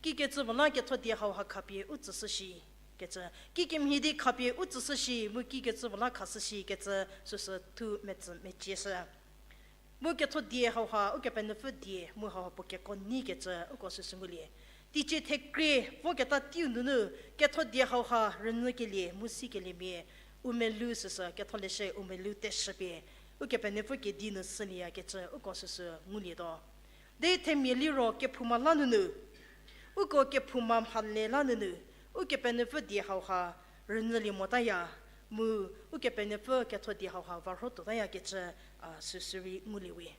kikecü puo la kethodie hauha khapie u tsüshü shi, kecü. Kikemhie di khapie u tsüshü shi, mu kikecü puo la khashü shi, kecü süsü thu metsü mecieshü. Mu kethodie hauha Ukepenuopfü die mu hauha puo keko nyikecü uko süsü ngulie. Teicie thekrie voketa teiu nunu kethodie hauha rünyükelie mu sikeliemia u melou süsü ketholeshü u melou teshüpie Ukepenuopfü kedi nu shülieyakecü uko süsü ngulietuo. Di themia liro kephouma la nunu, uko kephouma mhale la nunu, Ukepenuopfü die hauha rünyülie motaya, mu Ukepenuopfü kethodie hauha varho tuotayakecü, a, süsü rei nguliewe.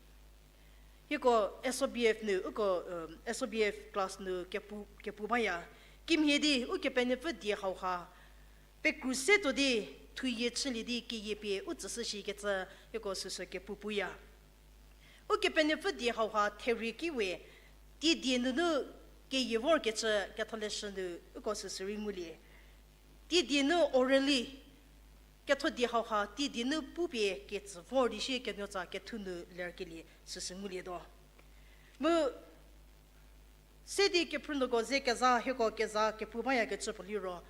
Hieko S O B F nu, uko, um, S O B F class nu kepu, kepu baya. Kimhie di Ukepenuopfü die hauha pekru se tuo di thuyie chülie di keyie pie u tsüshü shikecü hieko süsü kepu puya. Ukepenuopfü die hauha therie ki we, tiedie nunu keyie vorkecü ketholeshü nu uko süsü rei ngulie. Tiedie nu orally, kethodie hauha tiedie nu pupie ketsü vor di shie kenuotsa kethu nu lerkelie süsü ngulietuo. Mu se di kephrünuoko ze keza hieko keza kepu bayakecü puo liro,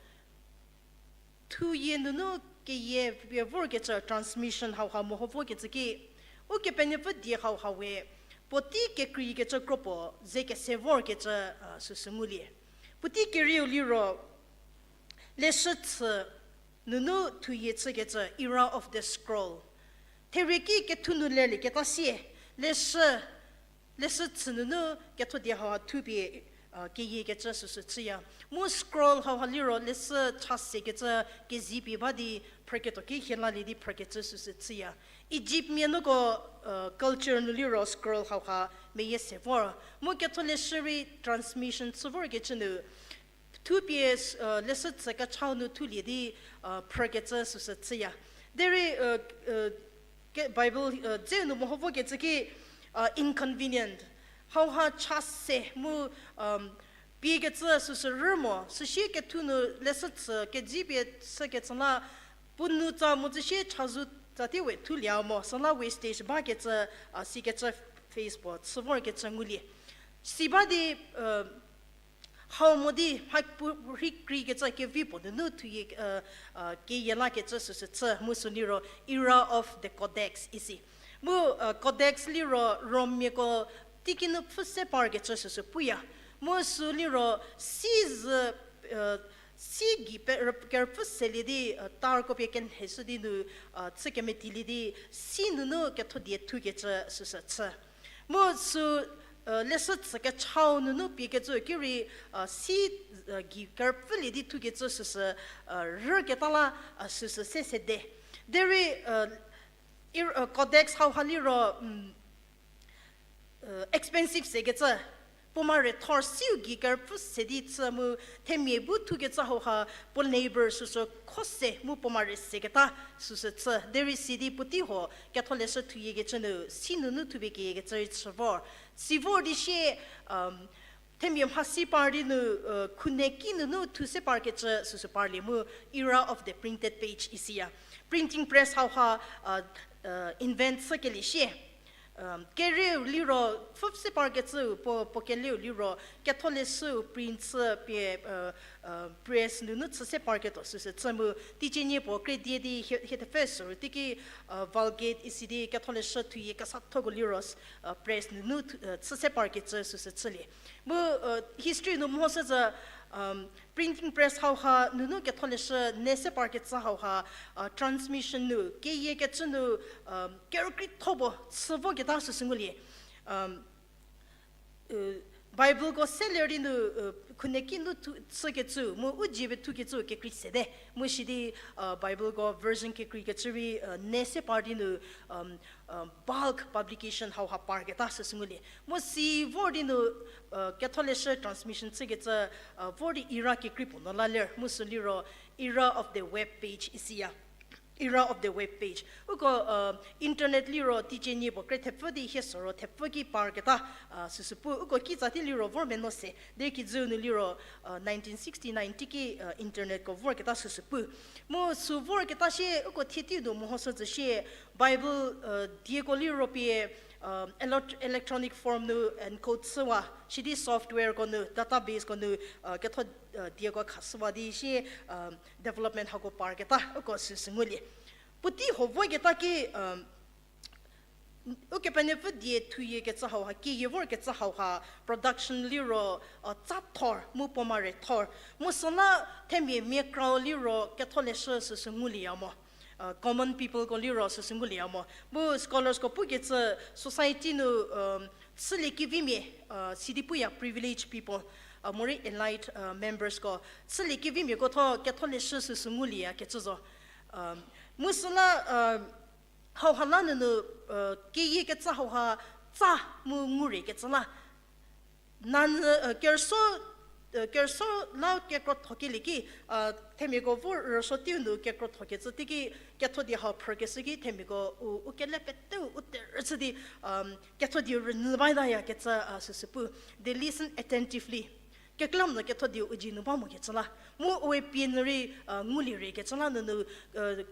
thuyie nunu keyie pie vorkecü transmission hauha meho vokecü ki, Ukepenuopfü die hauha we, puotei kekreikecü kropuo ze kese vorkecü, a, süsü ngulie. Puotei kerieu liro, leshü chü nunu thuyie chükecü era of the scroll. Therie ki kethu nu lerlieketa sie, leshü, leshü chü nunu kethodie hauha thupie, a, keyiekecü süsü chüya. Mu scroll hauha liro leshü cha sekecü kezipie ba di phrüketuo ki hielalie di phrükecü süsü chüya. Egyptmia nuko, a, culture nu liro scroll hauha meyie se vor. Mu ketholeshü rei transmission chü vorkecü nu, Thupie, leshü tsü kechau nu thulie di, phrükecü süsü chüya. Derei, Bible dzeu nu meho vokecü ki, inconvenient. Hauha cha se mu, piekecü süsü rü mo, süsie kethu nu leshü tsü kedzipie chükecü la, puo nu tsa mo zü sie chazou tsatie we thulie mo, süla wastage bakecü, sikecü face puo chü vorkecü ngulie. Si ba di, hau mo di mha pu rhi kreikecü kevi puo nunu thuyie, keyie lakecü süsü chü mu sü liro era of the codex isi. Mu, codex liro Rommiako teiki nu pfhü se parkecü süsü puya. Mu sü liro si zü, si gei pe, kerüpfü selie di, tarko pie kenheshü di nu, chü kemetilie di, si nunu kethodie thukecü süsü chü. Mu sü, leshü tsü kechau nunu piekecü ki rei, si, gei kerüpfülie di thukecü süsü, rüketa la, süsü se sede. Derei, codex hauha liro, expensive sekecü, puo mare thor siu gei kerüpfü se di chü mu themia bu thukecü hauha puo neighbor süsü kho se mu puo mare seketa süsü chü. Derei si di puotei ho ketholeshü thuyiekecü nu si nunu thupie kiyiekecü rei chü vor. Si vor di sie, themia mhasi par di nu, khunhie ki nunu thu se parkecü süsü parlie mu era of the printed page isiya. Printing press hauha, invent chükelie sie. Kerieu liro, pfhü se parkecüu puo, puo kelieu liro, ketholeshüu print chü pie, press nunu chü se parketuo süsü chü mu, teicie nie puo kredie di hie, hie thepfü süru teiki, Vulgate isi di ketholeshü thuyie kesathoko liro, press nunu thu, chü se parkecü süsü chülie. Mu, history nu mehoshü zü, printing press hauha nunu ketholeshü ne se parkecü hauha, transmission nu, keyiekecü nu, kerükrietho puo chü voketa süsü ngulie. Bibleko se ler di nu, khunhie ki nu thu, chükecü mu u dzie pie thukecü kekrei sede. Mu sidi, Bibleko version kekreikecü rei, ne se par di nu, bulk publication hauha parketa süsü ngulie. Mu si vor di nu, ketholeshü transmission chükecü, vor di era kekrei puo nu la ler. Mu sü liro era of the web page isiya. Era of the web page. Uko, internet liro teicie nie puo kre thepfü di hie süro thepfü ki parketa, süsü pu. Uko kitsa ti liro vor meno se. Derei kijü nu liro, nineteen sixty-nine teiki, internetko vorketa süsü pu. Mu sü vorketa sie uko thie teiu nu mehoshü zü sie Bible, dieko liro pie, elect-, electronic form nu encode chüwa, sidi softwareko nu, databaseko nu, ketho, dieko khashüwa di sie, development hako parketa uko süsü ngulie. Puotei ho voketa ki, Ukepenuopfü die thuyiekecü hauha, keyie vorkecü hauha, production liro, tsa thor, mu puo mare thor. Mu süla themia mia krau liro ketholeshü süsü ngulieya mo. Common peopleko liro süsü ngulieya mo. Mu scholarsko pukecü society nu, chülie kevimia, sidi puya privileged people, morei elite, membersko. Chülie kevimiako tho ketholeshü süsü ngulieyakecü zo. Mu süla, hauha la nunu, keyiekecü hauha tsa mu nguriekecü la. Nanyü, kerüso, kerüso la kekrotho kelie ki, themiako vor rüso teiu nu kekrothokecü teiki kethodie hau phrükeshü ki themiako u, u kele peteu u terüchü di, kethodie rünyü baitayakecü, süsü pu. They listen attentively. Kekreilamonyü kethodieu u dzie nu ba mokecü la. Mu ue pie nyü rei, ngulie rei kecü la nunu,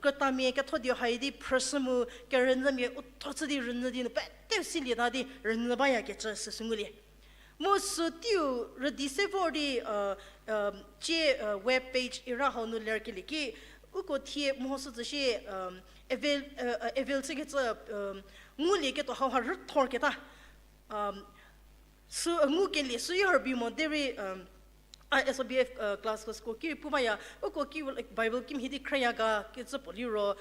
krütamia kethodieu hai di phrüshü mu kerünyümia u tho chü di rünyü di nu peteu silieta di rünyü bayakecü süsü ngulie. Mu sü teiu rüdi se vor di, cie, web page ira hau nu lerkelie ki, uko thie mehoshü zü shie, avail, avail chükecü, ngulieketuo hauha rüthorketa. Sü, ngukelie sü yo rübei mo derei, a S O B F, class ko sü ko ki rei pu baya, uko ki Bible kimhie di khrüya ga kecü puo liro,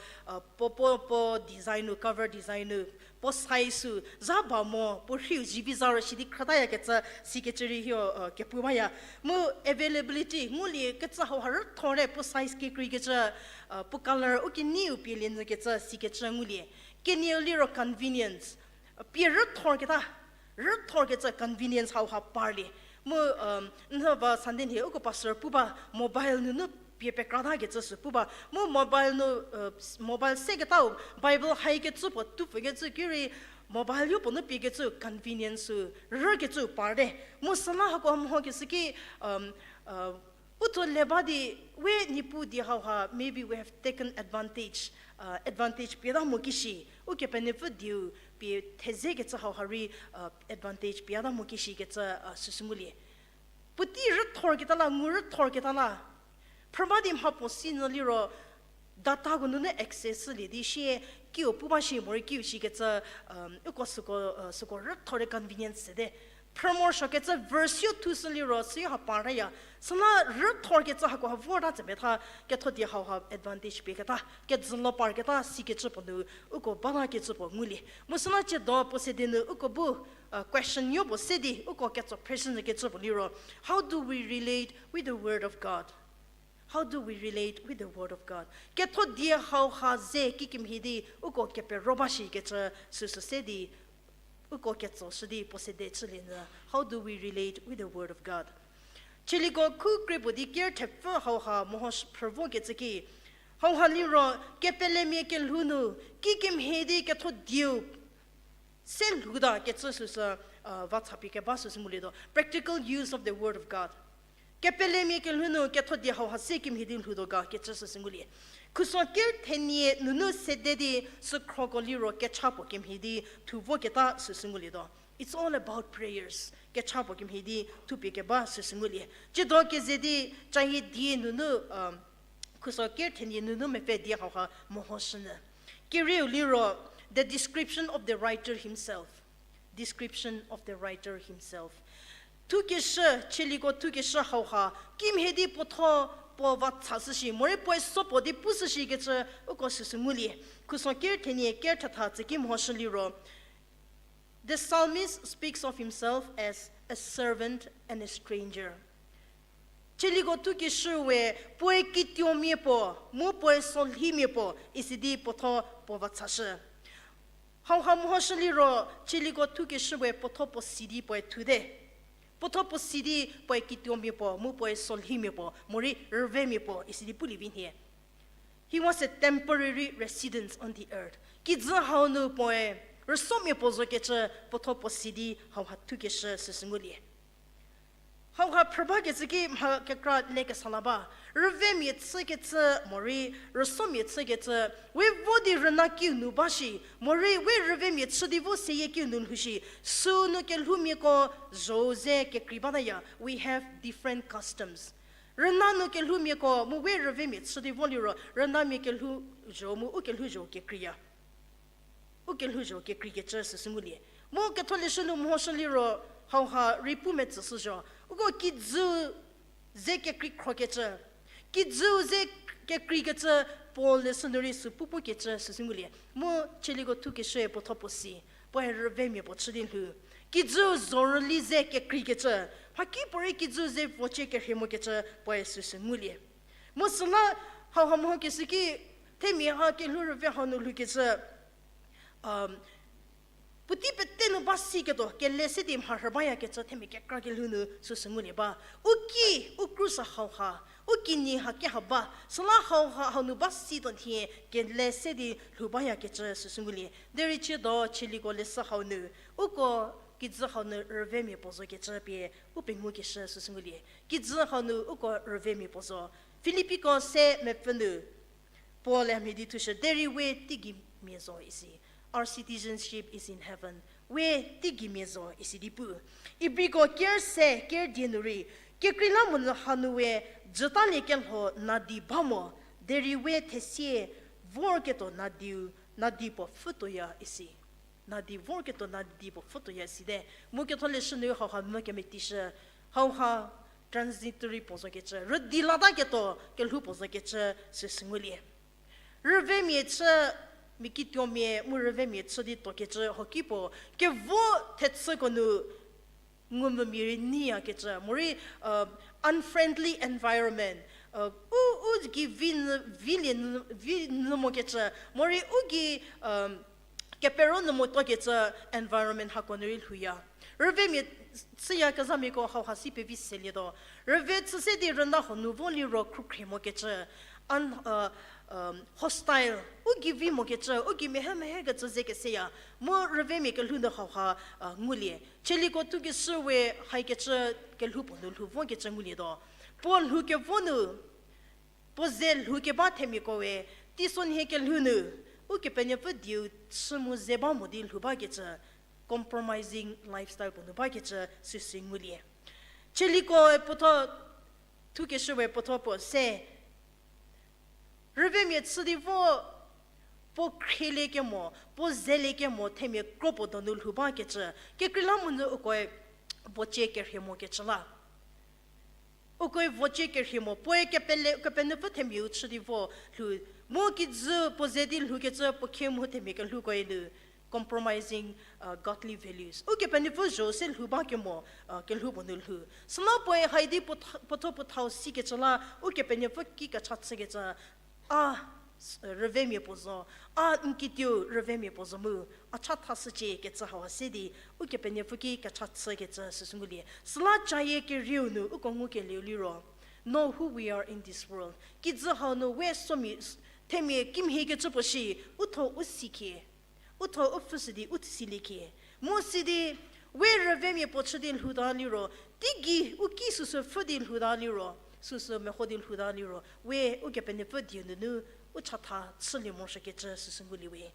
puo, puo, puo design nu, cover design nu, puo size sü za ba mo, puo rhiu zivi za ro shi di khrütayakecü, sikecü rei hio, kepu baya. Mu availability, nguliekecü hauha rüthorte puo size kekreikecü, puo color u keneiu pielie nyükecü, sikecü ngulie. Kenieu liro convenience. Pie rüthorketa, rüthorkecü convenience hauha parlie. Mu, um, nhü va Sunday nhie uko pastor pu ba mobile nunu pie pekra ta kecü sü pu ba. Mu mobile nu, uh, mobile seketau Bible haikecü puo tupfükecü ki rei mobile yopuo nu piekecü convenience sü rükecü parte. Mu süla hako mho kecü ki, um, uh, u tho le ba di we Niepuu die hauha, maybe we have taken advantage, uh, advantage pie ta mo kishi, Ukepenuopfü dieu pie thezekecü hauha rei, uh, advantage pie ta mo kishi kecü, uh, süsü ngulie. Puotei rüthorketa la, ngu rüthorketa la. Phrüba di mha puo si nyü liro, datako nunu access shülie di shie, kiu pu ba shi morei kiu shikecü, um, uko süko, uh, süko rüthor di convenience sede. Phrü morosuokecü verse yo thushü liro, süyo ha partaya. Süla rüthorkecü hako ha vor ta tse metha, ketho die hauha advantage pieketa, kejülo parketa sikecü puo nu, uko bala kecü puo ngulie. Mu süla ciedo puo sede nu uko bu, uh, question yopuo se di, uko ketso present kecü puo liro, how do we relate with the word of God? How do we relate with the word of God? Ketho die hauha ze kikemhie di uko kepero ba shikecü süsü se di, uko ketsoshü di puo sede chülie nyü. How do we relate with the word of God? Chieliko khu krie puo di ker thepfü hauha meho phrü vokecü ki, hauha liro kepelemia kelhou nu kikemhie di ketho dieu se lhouta kecü süsü, uh, va thapie keba süsü ngulietuo. Practical use of the word of God. Kepelemia kelhou nu ketho die hauha se kemhie di lhoutuo ga kecü süsü ngulie. Khuso ker thenie nunu sede di sükhroko liro kecha puo kemhie di thu voketa süsü ngulietuo. It's all about prayers. Kecha puo kemhie di thupie keba süsü ngulie. Ciedo keze di cayie die nunu, um, khuso ker thenie nunu mepfü die hauha mehoshünyü. Kerieu liro, the description of the writer himself. Description of the writer himself. Thukeshü, Chieliko thukeshü hauha kimhie di puotho puo va thashü shi morei puoe so puo di pushü shikecü uko süsü ngulie. Khuso ker thenie ker thetha tsüki mehoshü liro, the psalmist speaks of himself as a servant and a stranger. Chieliko thukeshü we puoe kituomia puo mu puoe solhimia puo isi di puotho puo va thashü. Hauha mehoshü liro, Chieliko thukeshü we puotho puo si di puoe thude. Puotho puo si di puoe kituomia puo mu puoe solhimia puo morei rüvemia puo isi di pulie vi nhie. He was a temporary residence on the earth. Kijü hau nu puoe rüsomia puo zokecü puotho puo si di hauha thukeshü süsü ngulie. Hauha phrü bakecü ki mha kekra le kesa la ba. Rüvemia chükecü morei rüsomia chükecü, we vo di rüna kiu nu ba shi, morei we rüvemia chü di vo seyie kiu nu lhou shi, sünu kelhoumiako zho-u ze kekrei bataya. We have different customs. Rüna nu kelhoumiako mu we rüvemia chü di vo liro, rünamia kelhou zho mu u kelhou zho kekreiya. U kelhou zho kekreikecü süsü ngulie. Mu Ketholeshü nu mehoshü liro, hauha rei pu metsüshü zo. Uko kijü ze kekrei khrokecü. Kijü ze kekreikecü, Paul leshü nu rei sü pu pukecü süsü ngulie. Mu Chieliko thukeshü puotho puo si, puoe rüvemia puo chü di lhou. Kijü zho rüli ze kekreikecü, mhakipuorei kijü ze vocie kerhie mokecü puoe süsü ngulie. Mu süla hauha mehokeshü ki, themia ha kelhou rüve hau nu lhoukecü, um, puotei pete nu ba siketuo, kele se di mharhü bayakecü themia kekra kelhou nu süsü ngulie ba. U ki, u krus hauha, u kinyi haki ha ba, süla hauha hau nu ba situo nhie, kele se di lhou bayakecü süsü ngulie. Derei chiedo Chieliko leshü hau nu, uko kijü hau nu rüvemia puo zokecü pie u pengukeshü süsü ngulie. Kijü hau nu uko rüvemia puo zo. Filipiko se mepfü nu Paul-e mhie di thushü, derei we teigei mia zo isi. Our citizenship is in heaven. We teigei mia zo isi di pu. Ibriko ker se ker die nu rei, kekreilamonyü hanu we jütaliekelho nadi ba mo, derei we thesie vorketuo nadiu, nadi puo pfhütuoya isi. Nadi vorketuo nadi puo pfhütuoya site. Mu Ketholeshü nu hauha mvü kemetishü, hauha transitory puo zokecü, rüdi lataketuo kelhou puo zokecü süsü ngulie. Rüvemia chü, mia kituomia mu rüvemia chü di tuokecü hoki puo, kevo thechüko nu ngumvümia rei nyiyakecü, morei, uh, unfriendly environment, uh, u, u gei vi nyü, vilie nyü, vi nyü mokecü, morei u gei, um, kepero nu motuokecü environment hako nu rei lhouya. Rüvemia chüyakezhamiako hauha si pevi selietuo. Rüve chü se di rüna huo nu vo liro khrukhrie mokecü, un-, hostile, u gei vi mokecü, u gei mehe mehekecü ze keseya, mu rüvemia kelhou nu hauha ngulie. Chieliko thukeshü we haikecü kelhou puo nu lhou vokecü ngulietuo. Puo lhou kevo nu, puo ze lhou keba themiako we, teisonhie kelhou nu, Ukepenuopfü dieu chü mu ze ba mo di lhou bakecü, compromising lifestyle puo nu bakecü süsü ngulie. Chieliko puotho, thukeshü we puotho puo se, rüvemia chü di vo, puo khrielie kemo, puo zelie kemo themia kro puo donu lhou bakecü, kekreilamonyü ukoe vocie kerhie mokecü la. Ukoe vocie kerhie mo, puoe kepele, Kepenuopfü themiau chü di vo lhou, mu kijü puo ze di lhoukecü puo khie mu themia kelhoukoe nu, compromising godly values. Ukepenuopfü zho se lhou ba kemo, kelhou puo nu lhou. Süla puoe hai di puotho puothau sikecü la, Ukepenuopfü ki kecha chükecü, a, rüvemia puo zo, a n kituo rüvemia puo zo mu, a cha thashücie kecü hauha se di, Ukepenuopfü ki kecha chükecü süsü ngulie. Süla cayie kerieu nu uko ngukelieu liro, know who we are in this world. Kijü hau nu we somia, themia kimhiekecü puo shi, u tho u sikhie, u tho u pfhüshü di u siliekhie. Mu sidi, we rüvemia puo chü di lhouta liro, teigei u ki süsü pfhü di lhouta liro, süsü meho di lhouta liro, we Ukepenuopfü dieu nunu u chatha chülie morosuokecü süsü ngulie we.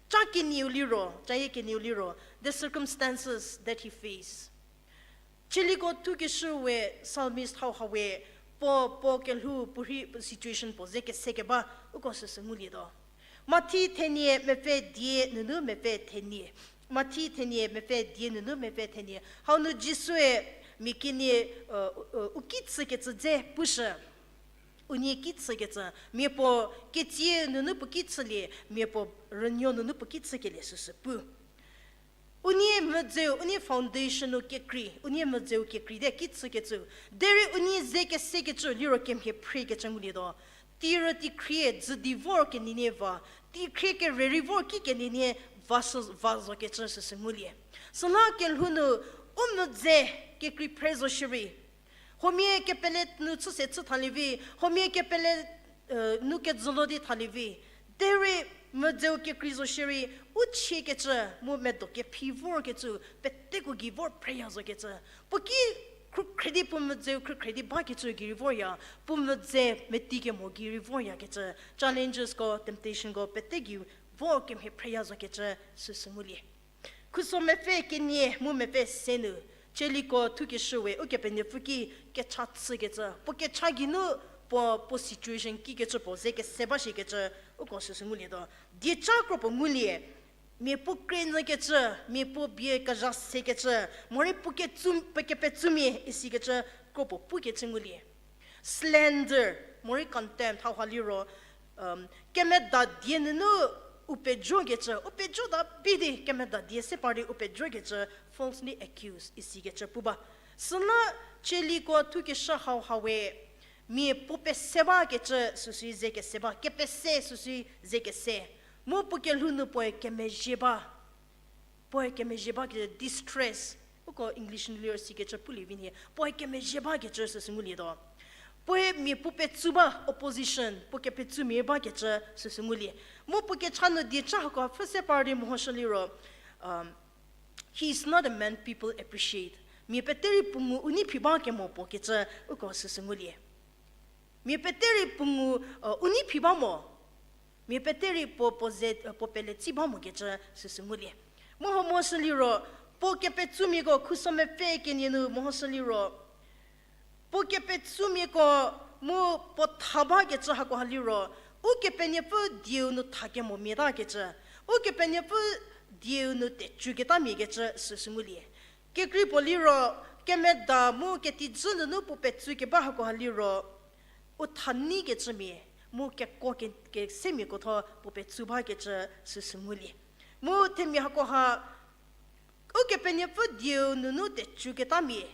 Cha kenieu liro, cayie kenieu liro, the circumstances that he faced. Chieliko thukeshü we psalmist hauha we, puo, puo kelhou puorei situation puo ze kese keba, uko süsü ngulietuo. Mathi thenie mepfü die nunu mepfü thenie. Mathi thenie mepfü die nunu mepfü thenie. Hau nu Jisue mia kenie, u ki chükecü dze pushü. Unie ki chükecü, mia puo ketsie nunu puo ki chülie, mia puo rünuo nunu puo ki chükelie süsü pu. Unie mvüdzeu, unie foundation-u kekrei, unie mvüdzeu kekrei te ki chükecü. Derei unie ze kesekecü liro kemhie phriekecü ngulietuo. Teirü teikhrie dzü di vor kenienie va, teikhrie kere rei vor ki kenienie va sü, va zokecü süsü ngulie. Süla kelhou nu, u mvüdze kekrei phre zo shierei, huomia kepele nu chü se chü thalie vi, huomia kepele nu kejülo di thalie vi. Derei mvüdzeu kekrei zo shierei, u chiekecü mu medo kephi vorkecü, peteko gei vor phreya zokecü. Puo ki khrükhre di puo mvüdzeu khrükhre di bakecü gei rei vorya, puo mvüdze meti kemo gei rei voryakecü, challenges-ko, temptation-ko, pete gei vor kemhie phreya zokecü süsü ngulie. Khuso mepfü kenie mu mepfü se nu, Chieliko thukeshü we Ukepenuopfü ki kecha chükecü, puo kecha geinu puo, puo situation kikecü puo ze kese ba shikecü, uko süsü ngulietuo. Dieca kro puo ngulie, mia puo kre nyükecü, mia puo bie kezha sekecü, morei puo ketsu, puo kepetsumia isikecü kro puo pukecü ngulie. Slander, morei contempt, hauha liro, kemeda die nunu u pejokecü, u pejo ta bi di kemeda die se par di u pejokecü, falsely accuse isikecü pu ba. Süla Chieliko thukeshü hauha we, mia puo pese bakecü süsü ze kese ba, kepese süsü ze kese. Mu puo kelhou nu puoe kemezhie ba. Puoe kemezhie bakecü distress. Uko English nu liro sikecü pulie vi nhie. Puoe kemezhie bakecü süsü ngulietuo. Puoe mia puo petsu ba, opposition, puo kepetsumia bakecü süsü ngulie. Mu puo kecha nu dieca hako pfhü se par di mehoshü liro, he is not a man people appreciate. Mia pete rei puo ngu u nei phi ba kemo puo kecü uko süsü ngulie. Mia pete rei puo ngu, u nei phi ba mo. Mia pete rei puo, puo ze, puo pele tsi ba mokecü süsü ngulie. Mu ho mehoshü liro, puo kepetsumiako khuso mepfü kenie nu mehoshü liro, puo kepetsumiako mu puo tha bakecü hakoha liro, Ukepenuopfü dieu nu tha kemo mia takecü, Ukepenuopfü dieu nu tecu ketamia kecü süsü ngulie. Kekrei puo liro, kemeda mu ketijü nunu puo petsu keba hakoha liro, u tha nei kecümia, mu kekuo ke, kesemiako tho puo petsu bakecü süsü ngulie. Mu themia hakoha, Ukepenuopfü dieu nunu tecu ketamia,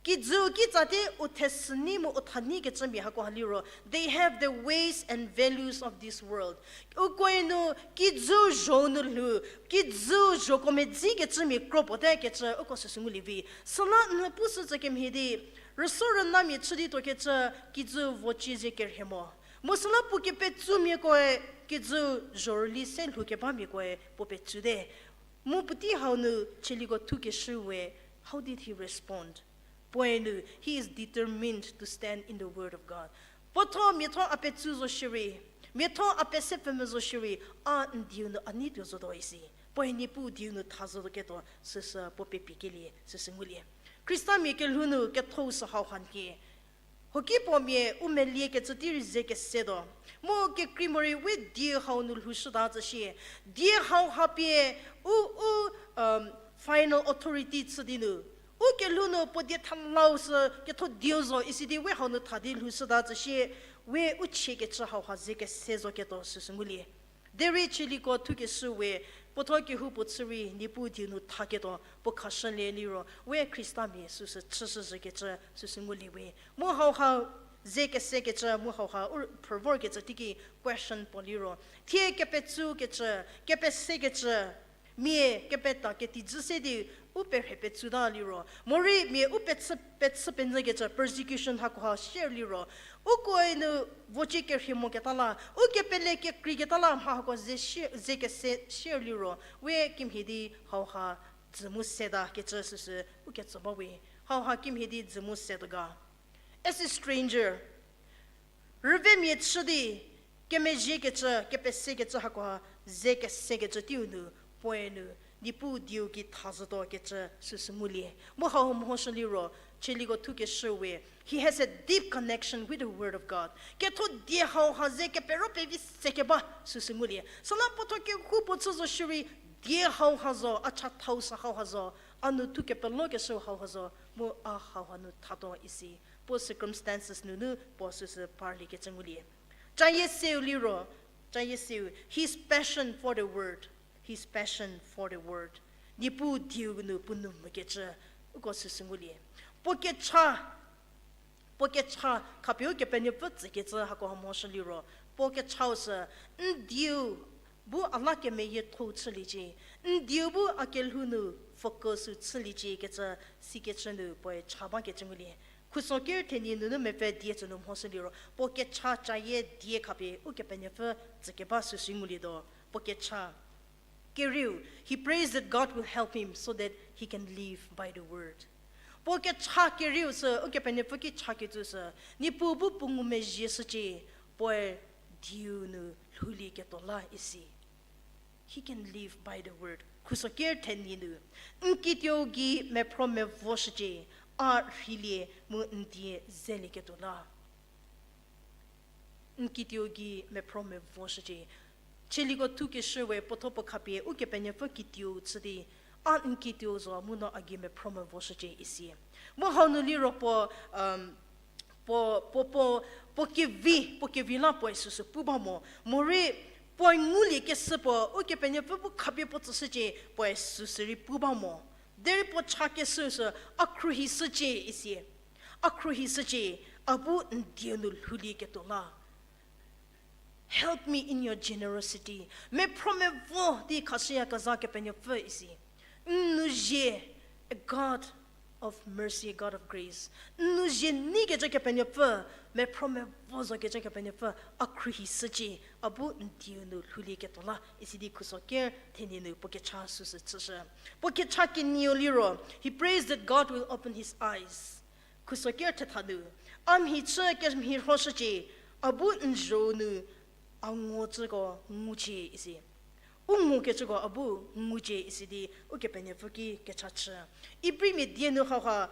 Kijüu kitsa te u thesünei mu u thanei kecümia hakoha liro, they have the ways and values of this world. Ukoe nu kijüu zho nu lhou, kijüu zhoko medzi kecümia kro puo te kecü uko süsü ngulie vi. Süla n pushü tsü kemhie di, rüso rünamia chü di tuo kecü, kijüu vocie ze kerhie mo. Mu süla puo kepetsumiakoe, kijüu zhorüli se lhou kebamiakoe puo petsu te. Mu puotei hau nu Cheliko thukeshü we, how did he respond? Puoe nu, he is determined to stand in the word of God. Puotho miatho a petsu zo shierei, miatho a pese pfhümvü zo shierei, a n dieu nu a nei tuo zotuo isi. Puoe Niepuu dieu nu tha zotuo ketuo süsü puo pepikelie süsü ngulie. Khristamia kelhou nu ketho-u sü hauha n kie. Hoki puo mia u melie kecü tei rei ze kesetuo. Mu kekrei morei we die hau nu lhoushüta tsü shie. Die hauha pie u, u, um, final authority chü di nu, u kelhou nu puo die thalau sü ketho dieu zo isi di we hau nu tha di lhoushüta tsü shie, we u chie kecü hauha ze kese zo ketuo süsü ngulie. Derei Cheliko thukeshü we, puotho kehoupuo chü rei Niepuu dieu nu tha ketuo puo khashülie liro, we Khristamia süsü chüshüzhü kecü süsü ngulie we. Mu hauha ze kese kecü, mu hauha u phrü vor kecü teiki question puo liro, thie kepetsu kecü, kepese kecü, mia kepeta ketijü se di u perhe petsuta liro, morei mia u pechü, pechü penyü kecü persecution hakoha share liro, ukoe nu vocie kerhie moketa la, u kepele kekreiketa la mha hako ze share, ze kese share liro, we kimhie di hauha dzü mu seta kecü süsü u ketso ba we, hauha kimhie di dzü mu setuo ga. As a stranger, rüvemia chü di, kemezhie kecü, kepese kecü hakoha, ze kese kecü teiu nu, puoe nu, Niepuu dieu ki tha zotuo kecü süsü ngulie. Mu hau mhoshü liro, Cheliko thukeshü we, he has a deep connection with the word of God. Ketho die hauha ze kepero pevi se keba süsü ngulie. Süla puotho kehoupuo chü zo shierei, die hauha zo, a chathau sü hauha zo, a nu thu kepelokeshü hauha zo, mu a hauha nu thatuo isi. Puo circumstances nunu puo süsü parlie kecü ngulie. Cayie seu liro, cayie seu, his passion for the word, his passion for the word. Niepuu dieu nu puo nou mokecü, uko süsü ngulie. Puo kecha, puo kecha khapie Ukepenuopfü tsükecü hako mhoshü liro, puo kechau sü, n dieu bu a la kemeyiethou chüliecie, n dieu bu a kelhou nu focus-u chüliecie kecü, sikecü nu puoe cha bakecü ngulie. Khuso ker thenie nunu mepfü die tsü nu mhoshü liro, puo kecha cayie die khapie Ukepenuopfü tsükeba süsü ngulietuo, puo kecha. Kerieu, he prays that God will help him so that he can live by the word. Puo kecha kerieu sü, Ukepenuopfü ki chakecü sü, Niepuu bu puo ngumezhie shücie, puoe dieu nu lhoulieketuo la isi. He can live by the word. Khuso ker thenie nu, n kituou gei mephro mevo shücie, a rheilie mu n die zelieketuo la. N kituou gei mephro mevo shücie. Cheliko thukeshü we puotho puo khapie Ukepenuopfü kituou chü di, a n kituou zo mu no a gei mephro mevo shücie isi. Mu hau nu liro puo, puo, puo, puo, puo kevi, puo kevi la puoe süsü pu ba mo. Morei puoe ngulie keshü puo, Ukepenuopfü bu khapie puo tsüshücie, puoe süsü rei pu ba mo. Derei puo chakeshü sü, a khruohishücie isi. A khruohishücie, a bu n dieu nu lhoulieketuo la. Help me in your generosity. Mephro mevo di khashüyakezha Kepenuopfü isi. N nou zie, a God of mercy, a God of grace. N nou zie neikecü Kepenuopfü, mephro mevo zokecü Kepenuopfü, a khruohishücie, a bu n dieu nu lhoulieketuo la isi di khuso ker thenie nu puo kecha süsü chüshü. Puo kecha kenieu liro, he prays that God will open his eyes. Khuso ker thetha nu, a mhi chü kemhirhoshücie, a bu n zho nu a ngucüko ngucie isi. U ngukecüko a bu ngucie isi di Ukepenuopfü ki kecha chü. Ibrimia die nu hauha,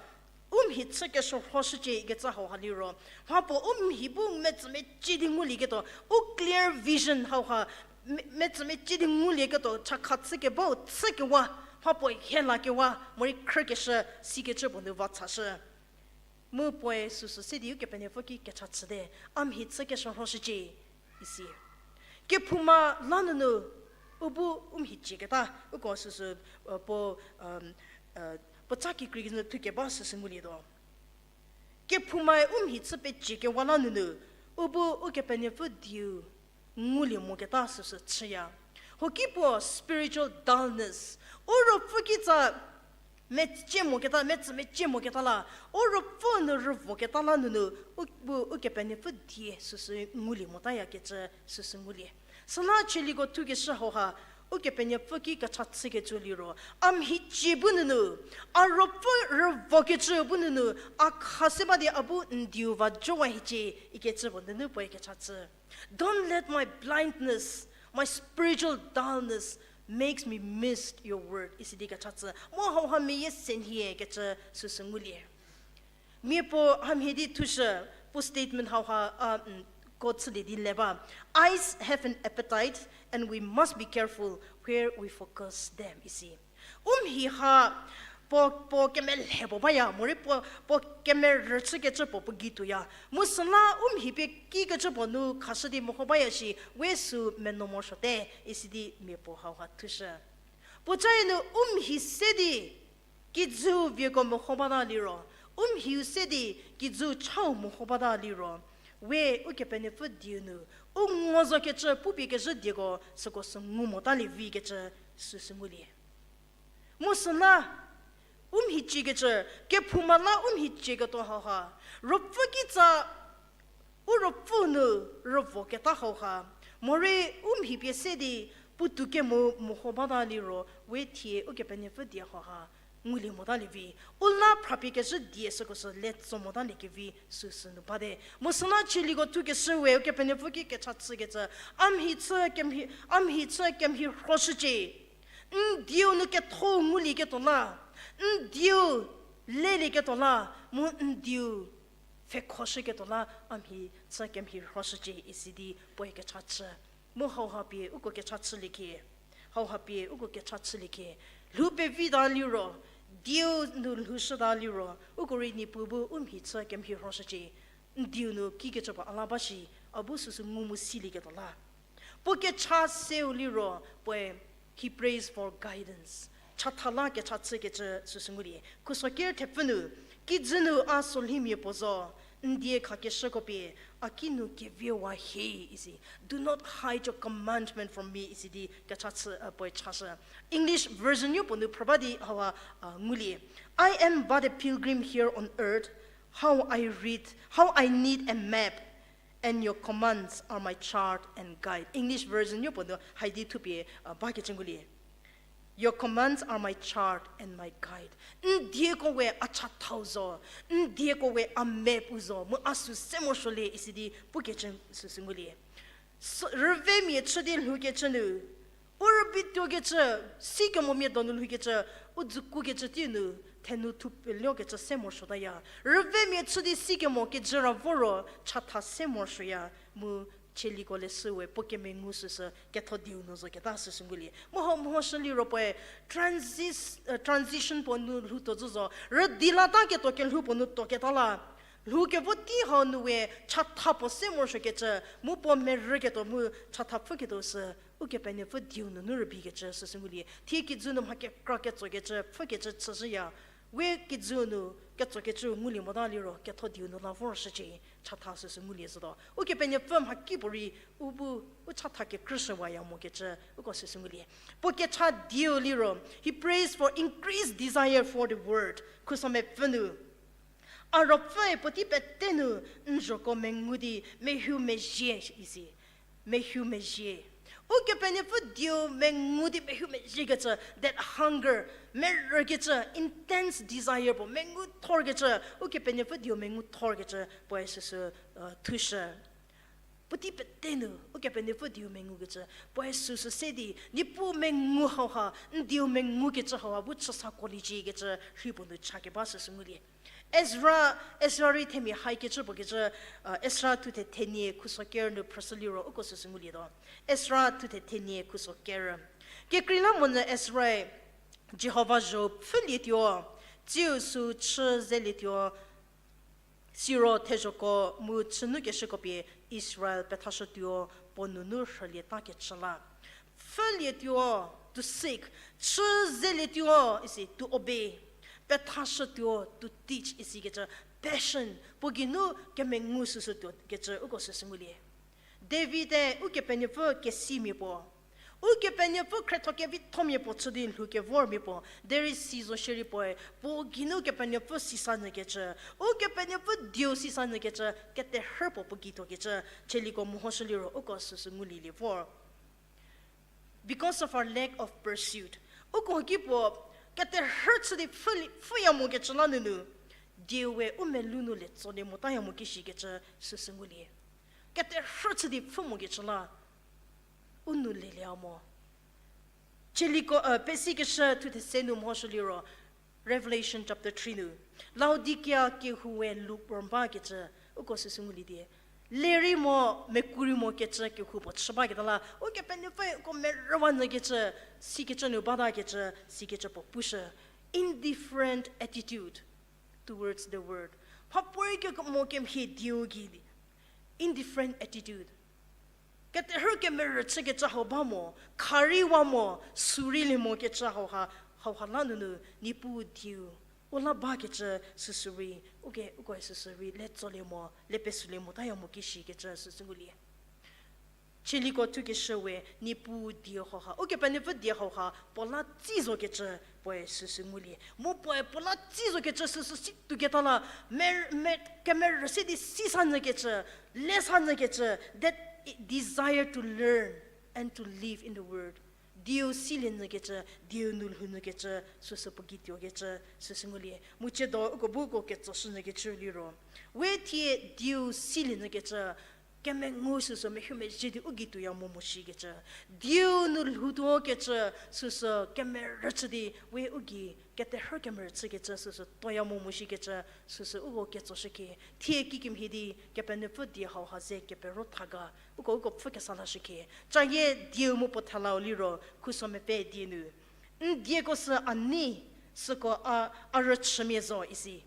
u mhi chü keshürhoshücie ikecü hauha liro, mhapuo u mhi bu metsümecie di ngulieketuo, u clear vision hauha, me-, metsümecie di ngulieketuo, chakha chü kebau chükewa, mhapuo helakewa morei khrükeshü, sikecü puo nu va chashü. Mu puoe süsü se di Ukepenuopfü ki kecha chüte, a mhi chü keshürhoshücie isi. Kephouma la nunu u bu u mhi cieketa, uko süsü, puo, puo tsa kikri nu thukeba süsü ngulietuo. Kephoumae u mhi chü pecie kewa la nunu, u bu Ukepenuopfü dieu ngulie moketa süsü chüya. Hoki puo spiritual dullness, u ruopfü kitsa mecie moketa, metsü mecie moketa la, u ruopfü nu rüvoketa la nunu, u bu Ukepenuopfü die süsü ngulie motayakecü süsü ngulie. Süla chieliko thukeshü hauha, Ukepenuopfü ki kecha chükecü liro, a mhicie bu nunu, a ruopfü rüvokecü bu nunu, a kha se ba di a bu n dieu va jowa hiecie, ikecü puo nunu puoe kecha chü. Don't let my blindness, my spiritual dullness makes me miss your word, isidi kecha chü. Mu hauha meyie se nhie kecü süsü ngulie. Mia puo hamhie di thushü, puo statement hauha, a, ko chülie di le ba. Eyes have an appetite and we must be careful where we focus them, isi. U mhi ha puo, puo kemelhe puo baya, morei puo, puo kemerü chükecü puo puo gei tuoya. Mu süla u mhi pie kikecü puo nu khashü di meho baya shi, we sü meno morosuote, isidi mia puo hauha thushü. Puocae nu u mhi se di kijüu vieko meho bata liro, u mhiu se di kijüu chau meho bata liro, we Ukepenuopfü dieu nu, u ngo zokecü pupie kezhü dieko süko sü ngu motalie vikecü süsü ngulie. Mu süla, u mhiciekecü, kephouma la u mhicieketuo hauha, ruopfü kitsa, u ruopfü nu rüvoketa hauha, morei u mhi pie se di puotou kemo meho bata liro, we thie Ukepenuopfü die hauha ngulie motalie vi, u la phrapie kezhü die süko sü le tso motalie kevi süsü nu bate. Mu süla chieliko thukeshü we Ukepenuopfü ki kecha chükecü, a mhi chü kemhie, a mhi chü kemhie rhoshücie. N dieu nu ketho ngulieketuo la, n dieu lelieketuo la, mu n dieu pfhekhoshüketuo la, a mhi chü kemhie rhoshücie, isidi puoe kecha chü. Mu hauha pie uko kecha chülie khie, hauha pie uko kecha chülie khie, lhou pevita liro, dieu nu lhoushüta liro, uko rei Niepuu bu u mhi chü kemhie rhoshücie, n dieu nu kikecü puo a la ba shi, a bu süsü ngu mu silieketuo la. Puo kecha seu liro, puoe, he prays for guidance. Chatha la kecha chükecü süsü ngulie. Khuso ker thepfü nu, kijü nu a solhimia puo zo, n die khakeshüko pie, a kinu keviwa hie isi. Do not hide your commandment from me, isi di kecha chü, a, puoe chashü. English version yopuo nu phrü ba di hauha, a, ngulie. I am but a pilgrim here on earth. How I read, how I need a map. And your commands are my chart and guide. English version yopuo nu haidi thupie, a, bakecü ngulie. Your commands are my chart and my guide. N dieko we a chathau zo, n dieko we a map u zo, mu a sü se morosuolie isi di pukecü süsü ngulie. Rüvemia chü di lhoukecü nu, u rübei tuokecü, sikemomia donu lhoukecü, u dzükukecü tei nu, thenu thupie liokecü se morosuotaya. Rüvemia chü di sikemo kejü ra voro, chatha se morosuoya, mu chieliko leshü we puo kemengu süsü ketho dieu nu zoketa süsü ngulie. Mu hau mhoshü liro puoe transis-, transition puo nu lhoutuo zhü zo. Rüdi lata ketuo kelhou puo nu tuoketa la, lhoukevo tei hau nu we chatha puo se morosuokecü, mu puo merüketuo mu chatha pfüketuo sü, Ukepenuopfü dieu nunu rübeikecü süsü ngulie. Thie kijü nu mha kekra ketsokecü, pfükecü chüzhüya. We kijü nu ketsokecü ngulie mota liro, ketho dieu nu la vorshücie, chatha süsü ngulie zhütuo. Ukepenuopfü mhakipuorei, u bu, u chatha kekrüshüwaya mokecü, uko süsü ngulie. Puo kecha dieu liro, he prays for increased desire for the word. Khuso mepfü nu. A ruopfüe puotei pete nu n zhoko mengu di mehu mezhie isi. Mehu mezhie. Ukepenuopfü dieu mengu di mehu mezhiekecü, that hunger, merükecü, intense desire puo, mengu thorkecü, Ukepenuopfü dieu mengu thorkecü, puoe süsü, uh, thushü. Puotei pete nu, Ukepenuopfü dieu mengukecü, puoe süsü se di, Niepuu mengu hauha, n dieu mengukecü hauha, bu chüsa kuoliecie kecü, rhi puo nu chakeba süsü ngulie. Ezra, Ezra rei themia haikecü puo kecü, uh, Ezra thuthe thenie khuso ker nu phrüshü liro uko süsü ngulietuo. Ezra thuthe thenie khuso ker. Kekreilamonyü Ezra-e Jihova zho pfhülietuo, tsiu sü chü zelietuo, siro thezhoko mu chünukeshüko pie Israel pethashütuo puo nunu rhülietakecü la. Pfhülietuo, to seek, chü zelietuo isi to obey, pethashütuo to teach isikecü Passion, puo geinu kemengu süsü tuo kecü uko süsü ngulie. David-e Ukepenuopfü kesimia puo, Ukepenuopfü khrietho kevithomia puo chü di lhou kevormia puo, derei si zo shierei puoe puo geinu Kepenuopfü sisa nyü kecü, Ukepenuopfü dieu sisa nyü kecü, keterhü puo puo gei tuo kecü, tsaliko mehoshü liro uko süsü ngulielie vor. Because of our lack of pursuit. Uko ki puo keterhü chü di pfhüli-, pfhüya mo kecü la nunu, dieu we u melou nu le tsolie motaya mo ki shi kecü süsü ngulie. Keterhü chü di pfhü mo kecü la, u nu lelie mo. Tsaliko, uh, pesikeshü thuthe se nu mehoshü liro, Revelation chapter three nu, Laodikea kehou we lukewarm ba kecü, uko süsü ngulie di. Lerei mo, mekurei mo kecü kehou puo chü baketa la, Ukepenuopfü uko merüwa nyü kecü, sikecü nu bata kecü, sikecü puo pushü. Indifferent attitude towards the word. Mhapuorei kemo kemhie dieu gei di. Indifferent attitude. Keterhü kemerü chükecü hau ba mo, kharei wa mo, sürei lie mo kecü hauha, hauha la nunu, Niepuu dieu u la bakecü süsü rei, uko, uko süsü rei le tsolie mo, le pesülie motaya mo ki shi kecü süsü ngulie. Tsaliko thukeshü we, Niepuu dieu hauha, Ukepenuopfü dieu hauha puo la tsi zo kecü puoe süsü ngulie. Mu puoe puo la tsi zo kecü süsü si tuoketa la, mer-, me-, kemerü se di sisa nyü kecü, le sa nyü kecü, that desire to learn and to live in the word. Dieu silie nyü kecü, dieu nu lhou nyü kecü, süsü puo gei tuo kecü süsü ngulie. Mu tsiedo uko bu uko ketsoshü nyü kecü liro, we thie dieu silie nyü kecü, kemengu süsü mehumezhie di u gei tuoya mo mo shi kecü, dieu nu lhoutuo kecü süsü kemerü chü di we u gei keterhü kemerü chü kecü süsü tuoya mo mo shi kecü süsü uko ketsoshü ki, thie kikemhie di Kepenuopfü die hauha ze kepero tha ga, uko uko pfhü kesa lashü ki. Cayie dieu mu puo thelau liro, khuso mepfü die nu, n dieko sü a nei, süko a, a rüchümia zo isi.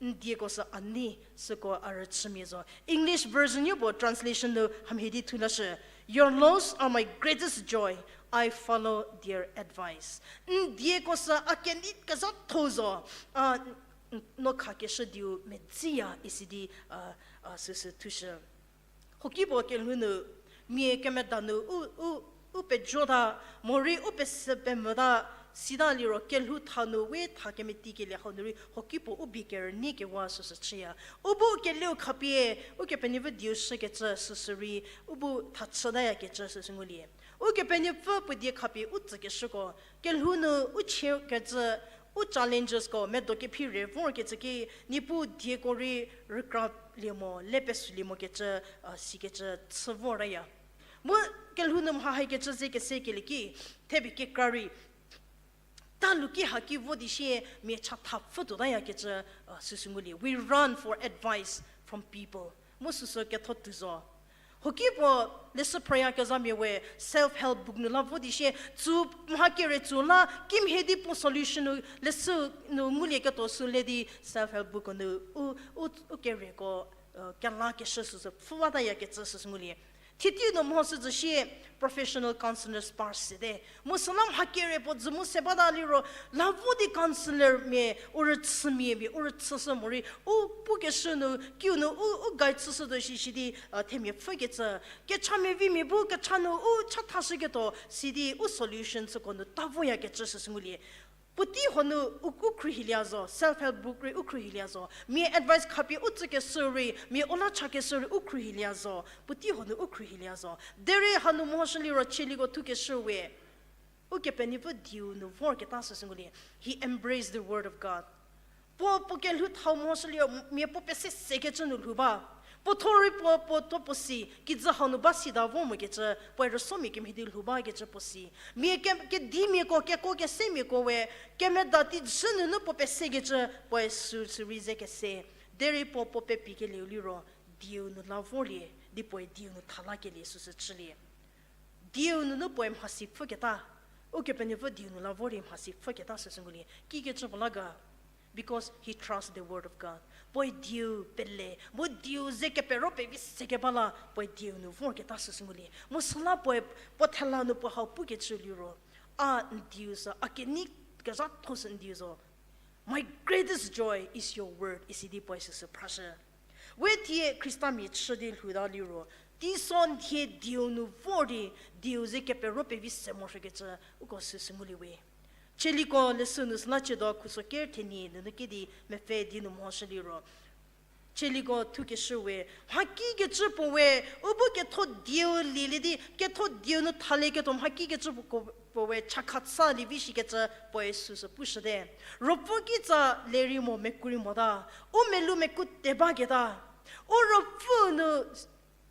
N dieko sü a nei, süko a rüchümia zo. English version-u puo translation nu hamhie di thu lashü, Your laws are my greatest joy, I follow their advice. N dieko sü a kenei kezhatho zo, a, n-, no khakeshü dieu medziya isi di, a, a, süsü thushü. Hokipuo kelhou nu, mia kemeda nu u, u, u pejota, morei u pesü pemvüta, sita liro kelhou tha nu we tha kemetikelie hau nu rei hokipuo u bie kerünyie kewa süsü chüya. U bu keliu khapie, Ukepenuopfü dieu shükecü süsü rei, u bu tha chütayakecü süsü ngulie. Ukepenuopfü puo die khapie u tsükeshüko, kelhou nu u chiekecü, u challengesko medo kephi rei vorkecü ki, Niepuu dieko rei rükralie mo, le pesülie mo kecü, a, sikecü chü vortaya. Mu kelhou nu mha haikecü ze kese kelie ki, thepie kekra rei, talu ki haki vo di sie mia chatha pfhü tuotayakecü, a, süsü ngulie. We run for advice from people. Mu süsü ketho tuo zo. Hokipuo leshü phrüyakezhamia we self help book nu la vo di sie, tsü mha kere tsü la kimhie di puo solution nu leshü nu ngulieketuo sü le di self help book nu u, u, u kereko, kelakeshü süsü pfhüwatayakecü süsü ngulie. Thietiu nu mhoshü zhü sie professional counsellors par sete. Mu süla mha kere puo dzü mu se bata liro, la vo di counsellormia, u rüchümia mia, u rüchüshü morei, u pukeshü nu, kiu nu, u, u guide chüshütuo shi, shi di, a, themia pfhükecü. Kecha mevimia bu, kecha nu, u chathashüketuo, sidi, u solution süko nu, ta voyakecü süsü ngulie. Puotei huo nu u, u khruohilie zo, self help book rei u khruohilie zo. Mia advice khapie u tsükeshü rei, mia u la chakeshü rei u khruohilie zo. Puotei huo nu u khruohilie zo. Derei hanu mhoshü liro chieliko thukeshü we. Ukepenuopfü dieu nu vorketa süsü ngulie. He embraced the word of God. Puo, puo kelhou thau mhoshü liro, mia puo pese sekecü nu lhou ba. Puo thuo rei puo, puo thuo puo si, kijü hau nu ba sita vor mokecü, puoe rüsomia kemhie di lhou bakecü puo si. Mia ke, kedimiako, kekuo kesemiako we, kemeda tei jü nunu puo pesekecü, puoe sü, sü rei ze kese. Derei puo, puo pepi kelieu liro, dieu nu la vorlie, di puoe dieu nu tha lakelie süsü chülie. Dieu nunu puoe mhasi pfhüketa, Ukepenuopfü dieu nu la vor di mhasi pfhüketa süsü ngulie. Kikecü puo la ga, because he trusts the word of God. Puoe dieu pele, mu dieu ze kepero pevi sekeba la, puoe dieu nu vorketa süsü ngulie. Mu süla puoe, puo thela nu puo hau pukecü liro, a n dieu sü, a kenei kezhatho sü n dieu zo. My greatest joy is your word, isi di puoe süsü phrashü. We thie Khristamia chü di lhouta liro, teisonhie dieu nu vor di, dieu ze kepero pevi se morosuokecü, uko süsü ngulie we. Tsaliko leshü nu süla chüdo khuso ker thenie nunu kedi mepfü di nu mhoshü liro, Tsaliko thukeshü we, mhakikecü puo we, u bu ketho dieu lielie di, ketho dieu nu thalieketuo mhakikecü puo, puo we chakhatsa lievi shikecü puoe süsü pushüte. Ruopfü kitsa lerei mo mekuorei mota, u melou mekuo te baketa, u ruopfü nu,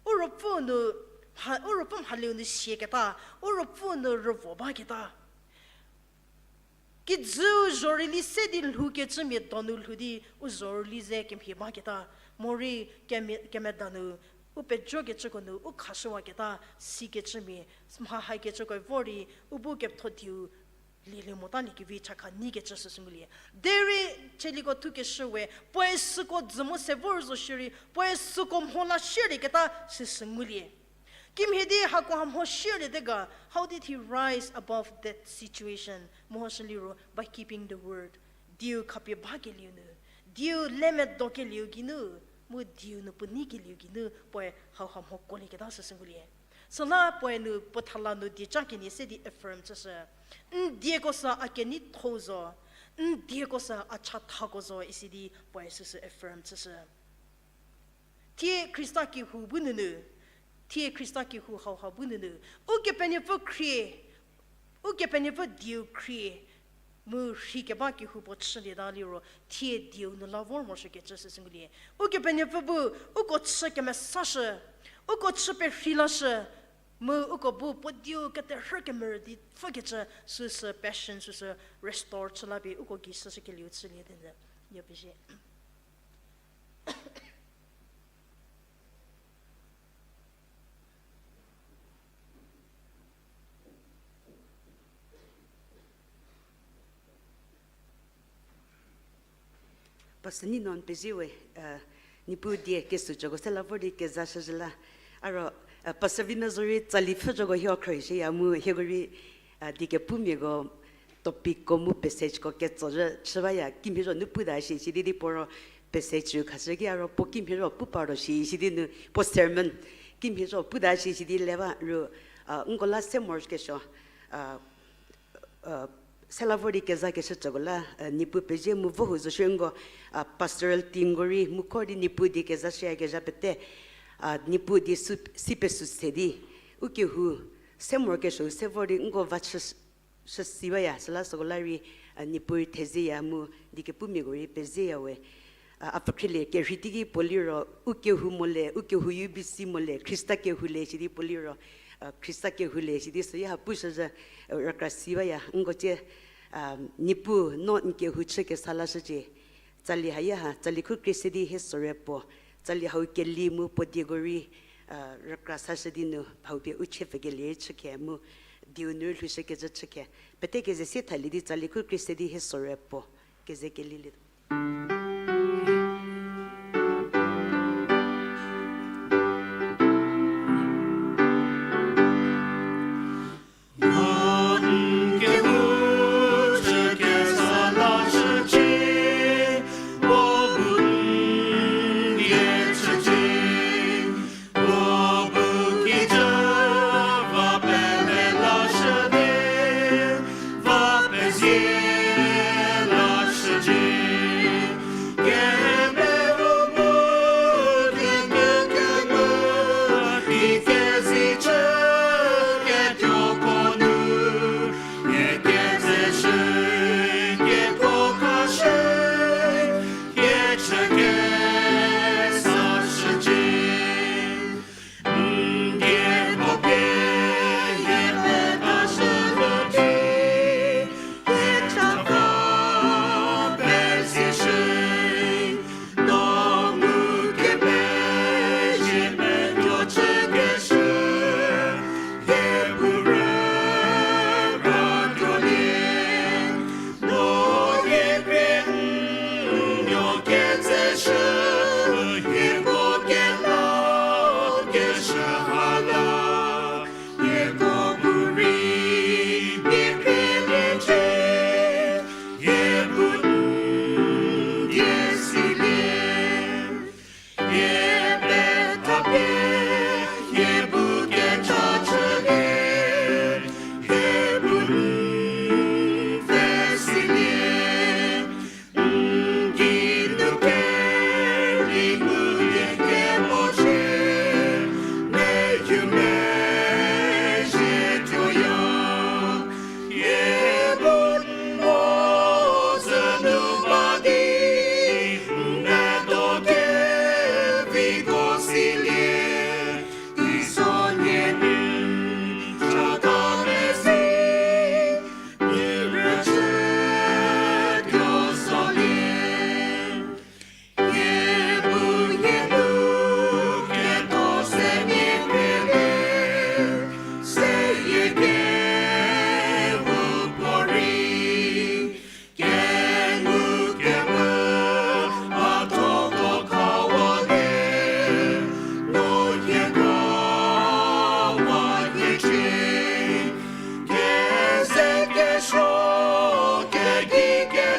u ruopfü nu, mha, u ruopfü mhaliu nu siaketa, u ruopfü nu rüvo baketa. Kijüu zhorüli se di lhoukecümia donu lhou di u zhorüli ze kemhie baketa, morei keme-, kemeda nu, u pejokecüko nu u khashüwaketa, sikecümia, mha hakecüko vor di, u bu ketho dieu, lielie mota liekevi chakha nyikecü süsü ngulie. Derei Tsaliko thukeshü we, puoe süko dzü mo se vor zo shierei, puoe süko mho la shierlieketa süsü ngulie. Kimhie di hako ha mho shierliete ga, how did he rise above that situation? Mhoshü liro, by keeping the word. Dieu khapie bakelieu nu, dieu le medokelieu geinu, mu dieu nu puo neikelieu geinu, puoe hauha mho kuolieketa süsü ngulie. Süla puoe nu puo thala nu dieca kenie se di affirm chüshü. N dieko sü a keneitho zo, n dieko sü a chathako zo isi di puoe süsü affirm chüshü. Thie Khrista kehou bu nunu, thie Khrista kehou hauha bu nunu, Ukepenuopfü khrie, Ukepenuopfü dieu khrie, mu rhei keba kehou puo chülieta liro, thie dieu nu la vor morosuokecü süsü ngulie. Ukepenuopfü bu, uko chü kemesashü, uko chü perhei lashü, mu uko bu puo dieu keterhü kemerü di pfükecü süsü passion süsü restore chü la pie uko gei süshükelieu chüliete nzü. Yo pezie. Pastor Ninon pezie we, Niepuu die kesücüko se la vor di kezashüzhü la. Aro, Pastor Vina zorei tsali pfhücüko hie khro shüya mu hieko rei, die kepumiako topicko mu passageko ketso zhü chü baya, kimhie zo nu puta shi sidi di puo ro passage rei khashü ki aro puo kimhie zo pu partuo shi sidi nu puo sermon kimhie zo puta shi sidi le ba ru, nko la se morokesuo, se la vor di kezakeshücüko la, Niepuu pezie mu vo hu zo shie nko, pastoral teamko rei mu kho di Niepuu die kezashüyakezha pete, Niepuu die si pesü se di, u kehou, se morokesuo se vor di nko va chü, chü si baya, süla süko la rei, Niepuu rei thezieya mu die kepumiako rei pezieya we. A pfhükhrielie kerhei teiki puo liro, u kehou mo le, u kehou U B C mo le, Khrista kehou le sidi puo liro, Khrista kehou le sidi süya ha pushüzhü, rükra si baya, nko tie, Niepuu no n kehou chü kesa lashücie. Tsali haya ha, tsali khu krie se di hie sorei puo, tsali hau keli mu puo dieko rei, rükra sashü di nu hau pie u chie pfükelie chükhe mu, dieu nu rei lhoushükecü chükhe, pete keze sie thalie di tsali khu krie se di hie sorei puo, keze kelilietuo.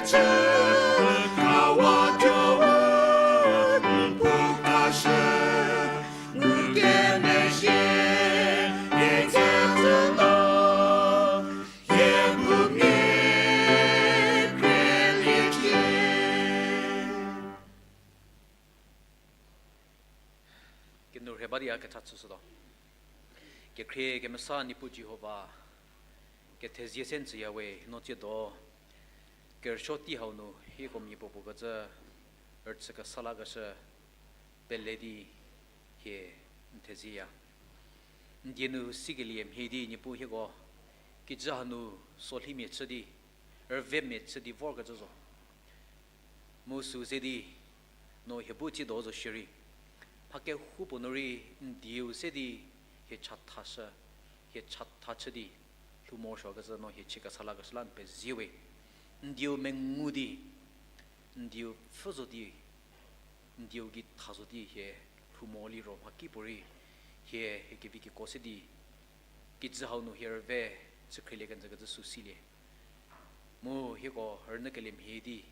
Kenu rhe ba di a ketha chüshütuo. Kekhrie kemesa Niepuu Jihova, kethezie se n tsüya we, no tsiedo kerüsuo tei hau nu hieko mia puopuo kecü rüchü kesa lakeshü pele di hie n thezieya. N die nu sikelie mhie di Niepuu hieko kijü hanu solhimia chü di, rüvemia chü di vorkecü zo. Mu sü ze di, no hie bu tsiedo zo shierei, mha kehoupuo nu rei n dieu se di hie chathashü, hie chatha chü di lhou morosuokecü no hie chie kesa lakeshü la n pezie we. N dieu mengu di, n dieu pfhü zo di, n dieu gei tha zo di hie lhou mo liro mhakipuorei hie, hie kevi kekuo se di kijü hau nu hie rüve chükhrielie kenjü kecü sü silie. Mu hieko rünyükelie mhie di,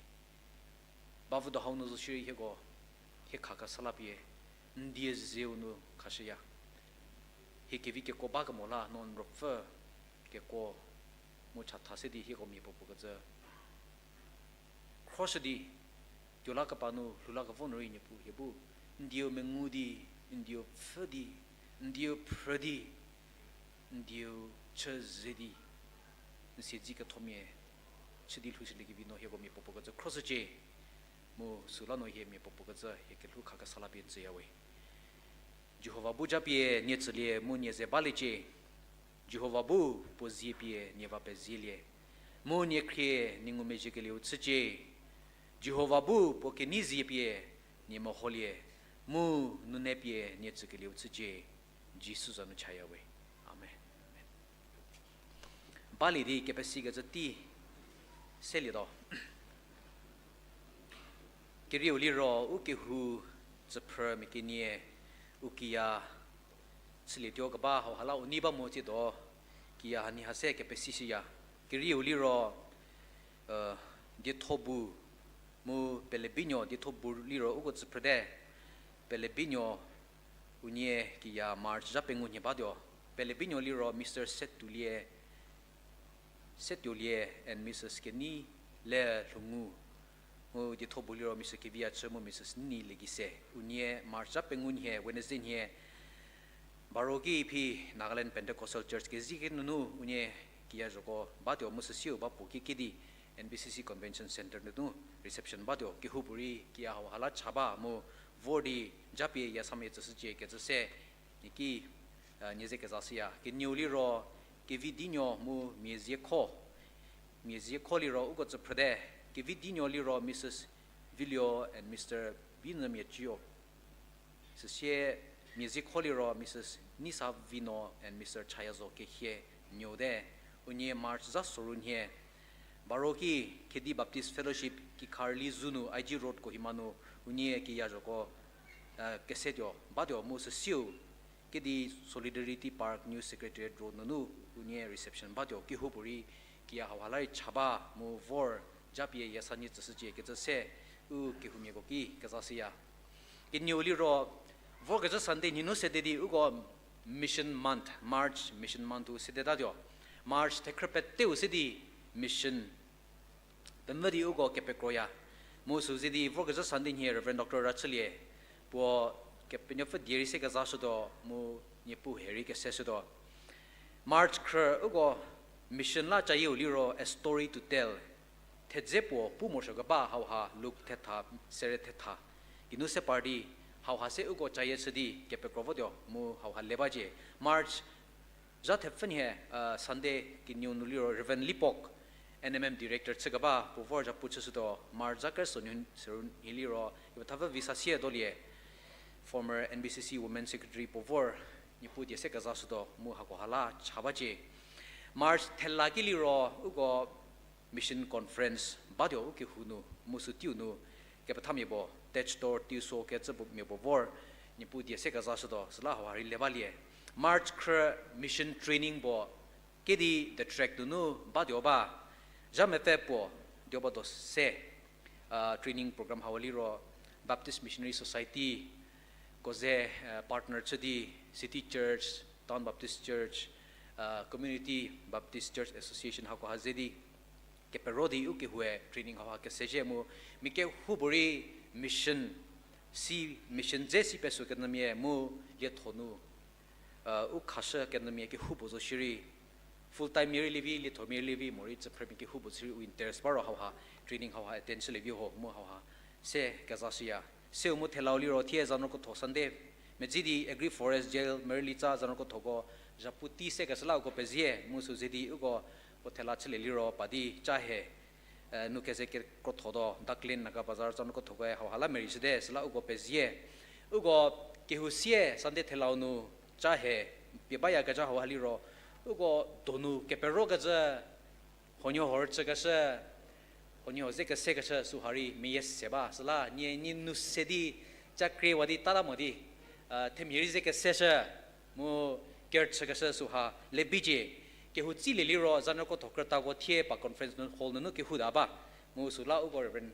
bavüdo hau nu zo shierei hieko hie kha kesa la pie n die zeu nu khashüya. Hie kevi kekuo ba kemo la no n ruopfü kekuo mu chatha se di hieko mia puopuo kecü khroshü di, tuo la kepa nu lhou la kevo nu rei Niepuu hie bu n dieu mengu di, n dieu pfhü di, n dieu phrü di, n dieu chü ze di, n siedzi kethomia chü di lhoushüliekevi no hieko mia puopuo kecü khroshücie. Mu süla no hie mia puopuo kecü hie kelhou kha kesa la pie n tsüya we. Jihova bu japie nie tsülie mu nie ze baliecie. Jihova bu puo zie pie nie va pezielie. Mu nie khrie nie ngumezhiekelieu chücie. Jihova bu puo kenei zie pie nie meholie. Mu nune pie nie tsükelieu chücie. Jisu za nu chaya we. Amen. Balie di kepesikecü tei selietuo. Kerieu liro u kehou tsüphrü mia kenie u kiya chülietuo keba hauha la u nei ba mo tsiedo, kiya hanie ha se kepesishüya. Kerieu liro, dietho bu, mu pelebinuo dietho bu liro uko tsüphrüte, pelebinuo unie kiya March zha pengou nhie batuo. Pelebinuo liro Mister Setuolie, Setuolie and Missus Kenei le Lhoungu. Mu dietho bu liro Mister Keviya Chü mu Missus Nini Legise. Unie March zha pengou nhie Wednesday nhie baro ki phi Nagaland Pentecostal Church kezei kenunu unie kiya zhoko batuo mu süsiu ba puo ki kedi N B C C Convention Centre nunu reception batuo. Kehoupuorei kiya hauha la cha ba mu vor di japie yasamia tsüshücie kecü se nie ki, nie ze kezashüya. Kenieu liro Kevidinuo mu Mieziekho. Mieziekho liro uko tsüphrüte. Kevidinuo liro Missus Vilio and Mister Binyümia Chüyo. Süsie Mieziekho liro Missus Nisa Vino and Mister Chayazo Kehie Nuote. Unie March zha soru nhie baro ki Khedi Baptist Fellowship Kikharli zunu I G Road Kohima nu unie kiya zhoko kesetuo batuo mu süsiu kedi Solidarity Park New Secretariat Road nunu unie reception batuo. Kehoupuorei kiya hauha la rei cha ba mu vor japie yasa nie tsüshücie kecü se u kehoumiako ki kezashüya. Kenieu liro vorkezhü Sunday nhie nu sede di uko Mission Month, March Mission Month u sedetatuo. March thekhrü peteu se di mission pemvü di uko kepekroya. Mu sü ze di vorkezhü Sunday nhie Reverend Doctor Rachülie puo Kepenuopfü die rei se kezashütuo mu Niepuu he rei keseshütuo. March khrü uko mission la cayieu liro A Story to Tell. Thedze puo pu morosuo keba hauha Luk thetha, sere thetha. Geinu se par di hauha se uko cayie chü di kepekro votuo mu hauha le bacie. March zha thepfü nhie, Sunday kenieu nu liro Reverend Lipok, N M M Director chükeba puo vor zhapu chüshütuo. March zha kerüsuo nhie liro kepethapfü Visasie Dolie, former N B C C Women Secretary puo vor Niepuu die se kezashütuo mu hakoha la cha bacie. March thela ki liro uko Mission Conference batuo u kehou nu mu sü teiu nu kepethamia puo, Tech Tour Teiso kecü puo mia puo vor Niepuu die se kezashütuo, süla hauha rei le balie. March khrü Mission Training puo kedi The Track nunu batuo ba, zha mepfü puo tuo ba do se, training program hau liro Baptist Missionary Society ko ze partner chü di, City Church, Town Baptist Church, Community Baptist Church Association hako ha ze di kepero di u kehoue training hauha kesezhie mu, mia kehoupuorei mission, si mission dze si pesü kenyümia mu lietho nu u khashü kenyümia kehoupuo zo shierei, full time mia rei lievi, lietho mia rei lievi morei tsüphrümia kehoupuo shierei u interest ba ro hauha training hauha attend chülievi ho mu hauha se kezashüya. Seu mu thelau liro thie zanuoko tho Sunday medzi di Agri Forest Jail Merülitsa zanuoko thoko zhapu tei se keshü la uko pezie mu sü ze di uko puo thela chülie liro pa di ca he nu keze kekrotho do Daklin Naga Bazar zanuoko thokoe hauha la merei shüte süla uko pezie. Uko kehou sie Sunday thelau nu ca he pie bayakezha hauha liro uko donu keperokecü, huonuo huo rüchükeshü, huonuo huo ze kesekeshü süha rei meyie se ba süla nie nie nu se di ca kriewa di tata mo di themia rei ze keseshü mu kerüchükeshü süha le bicie. Kehou tsilie liro zanuoko tho krütako thie pa conference hall nunu kehouta ba mu süla uko Reverend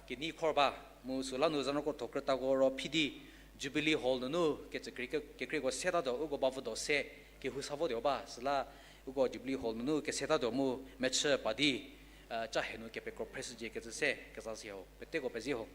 Kenei Khor ba mu süla nu zanuoko tho krütako ro phi di Jubilee Hall nunu kecükrie kekreiko setatuo uko bavü do se kehou sa votuo ba süla uko Jubilee Hall nunu kesetatuo mu mechü pa di ca he nu kepekro phreshücie kecü se kezashüya ho, peteko pezie ho.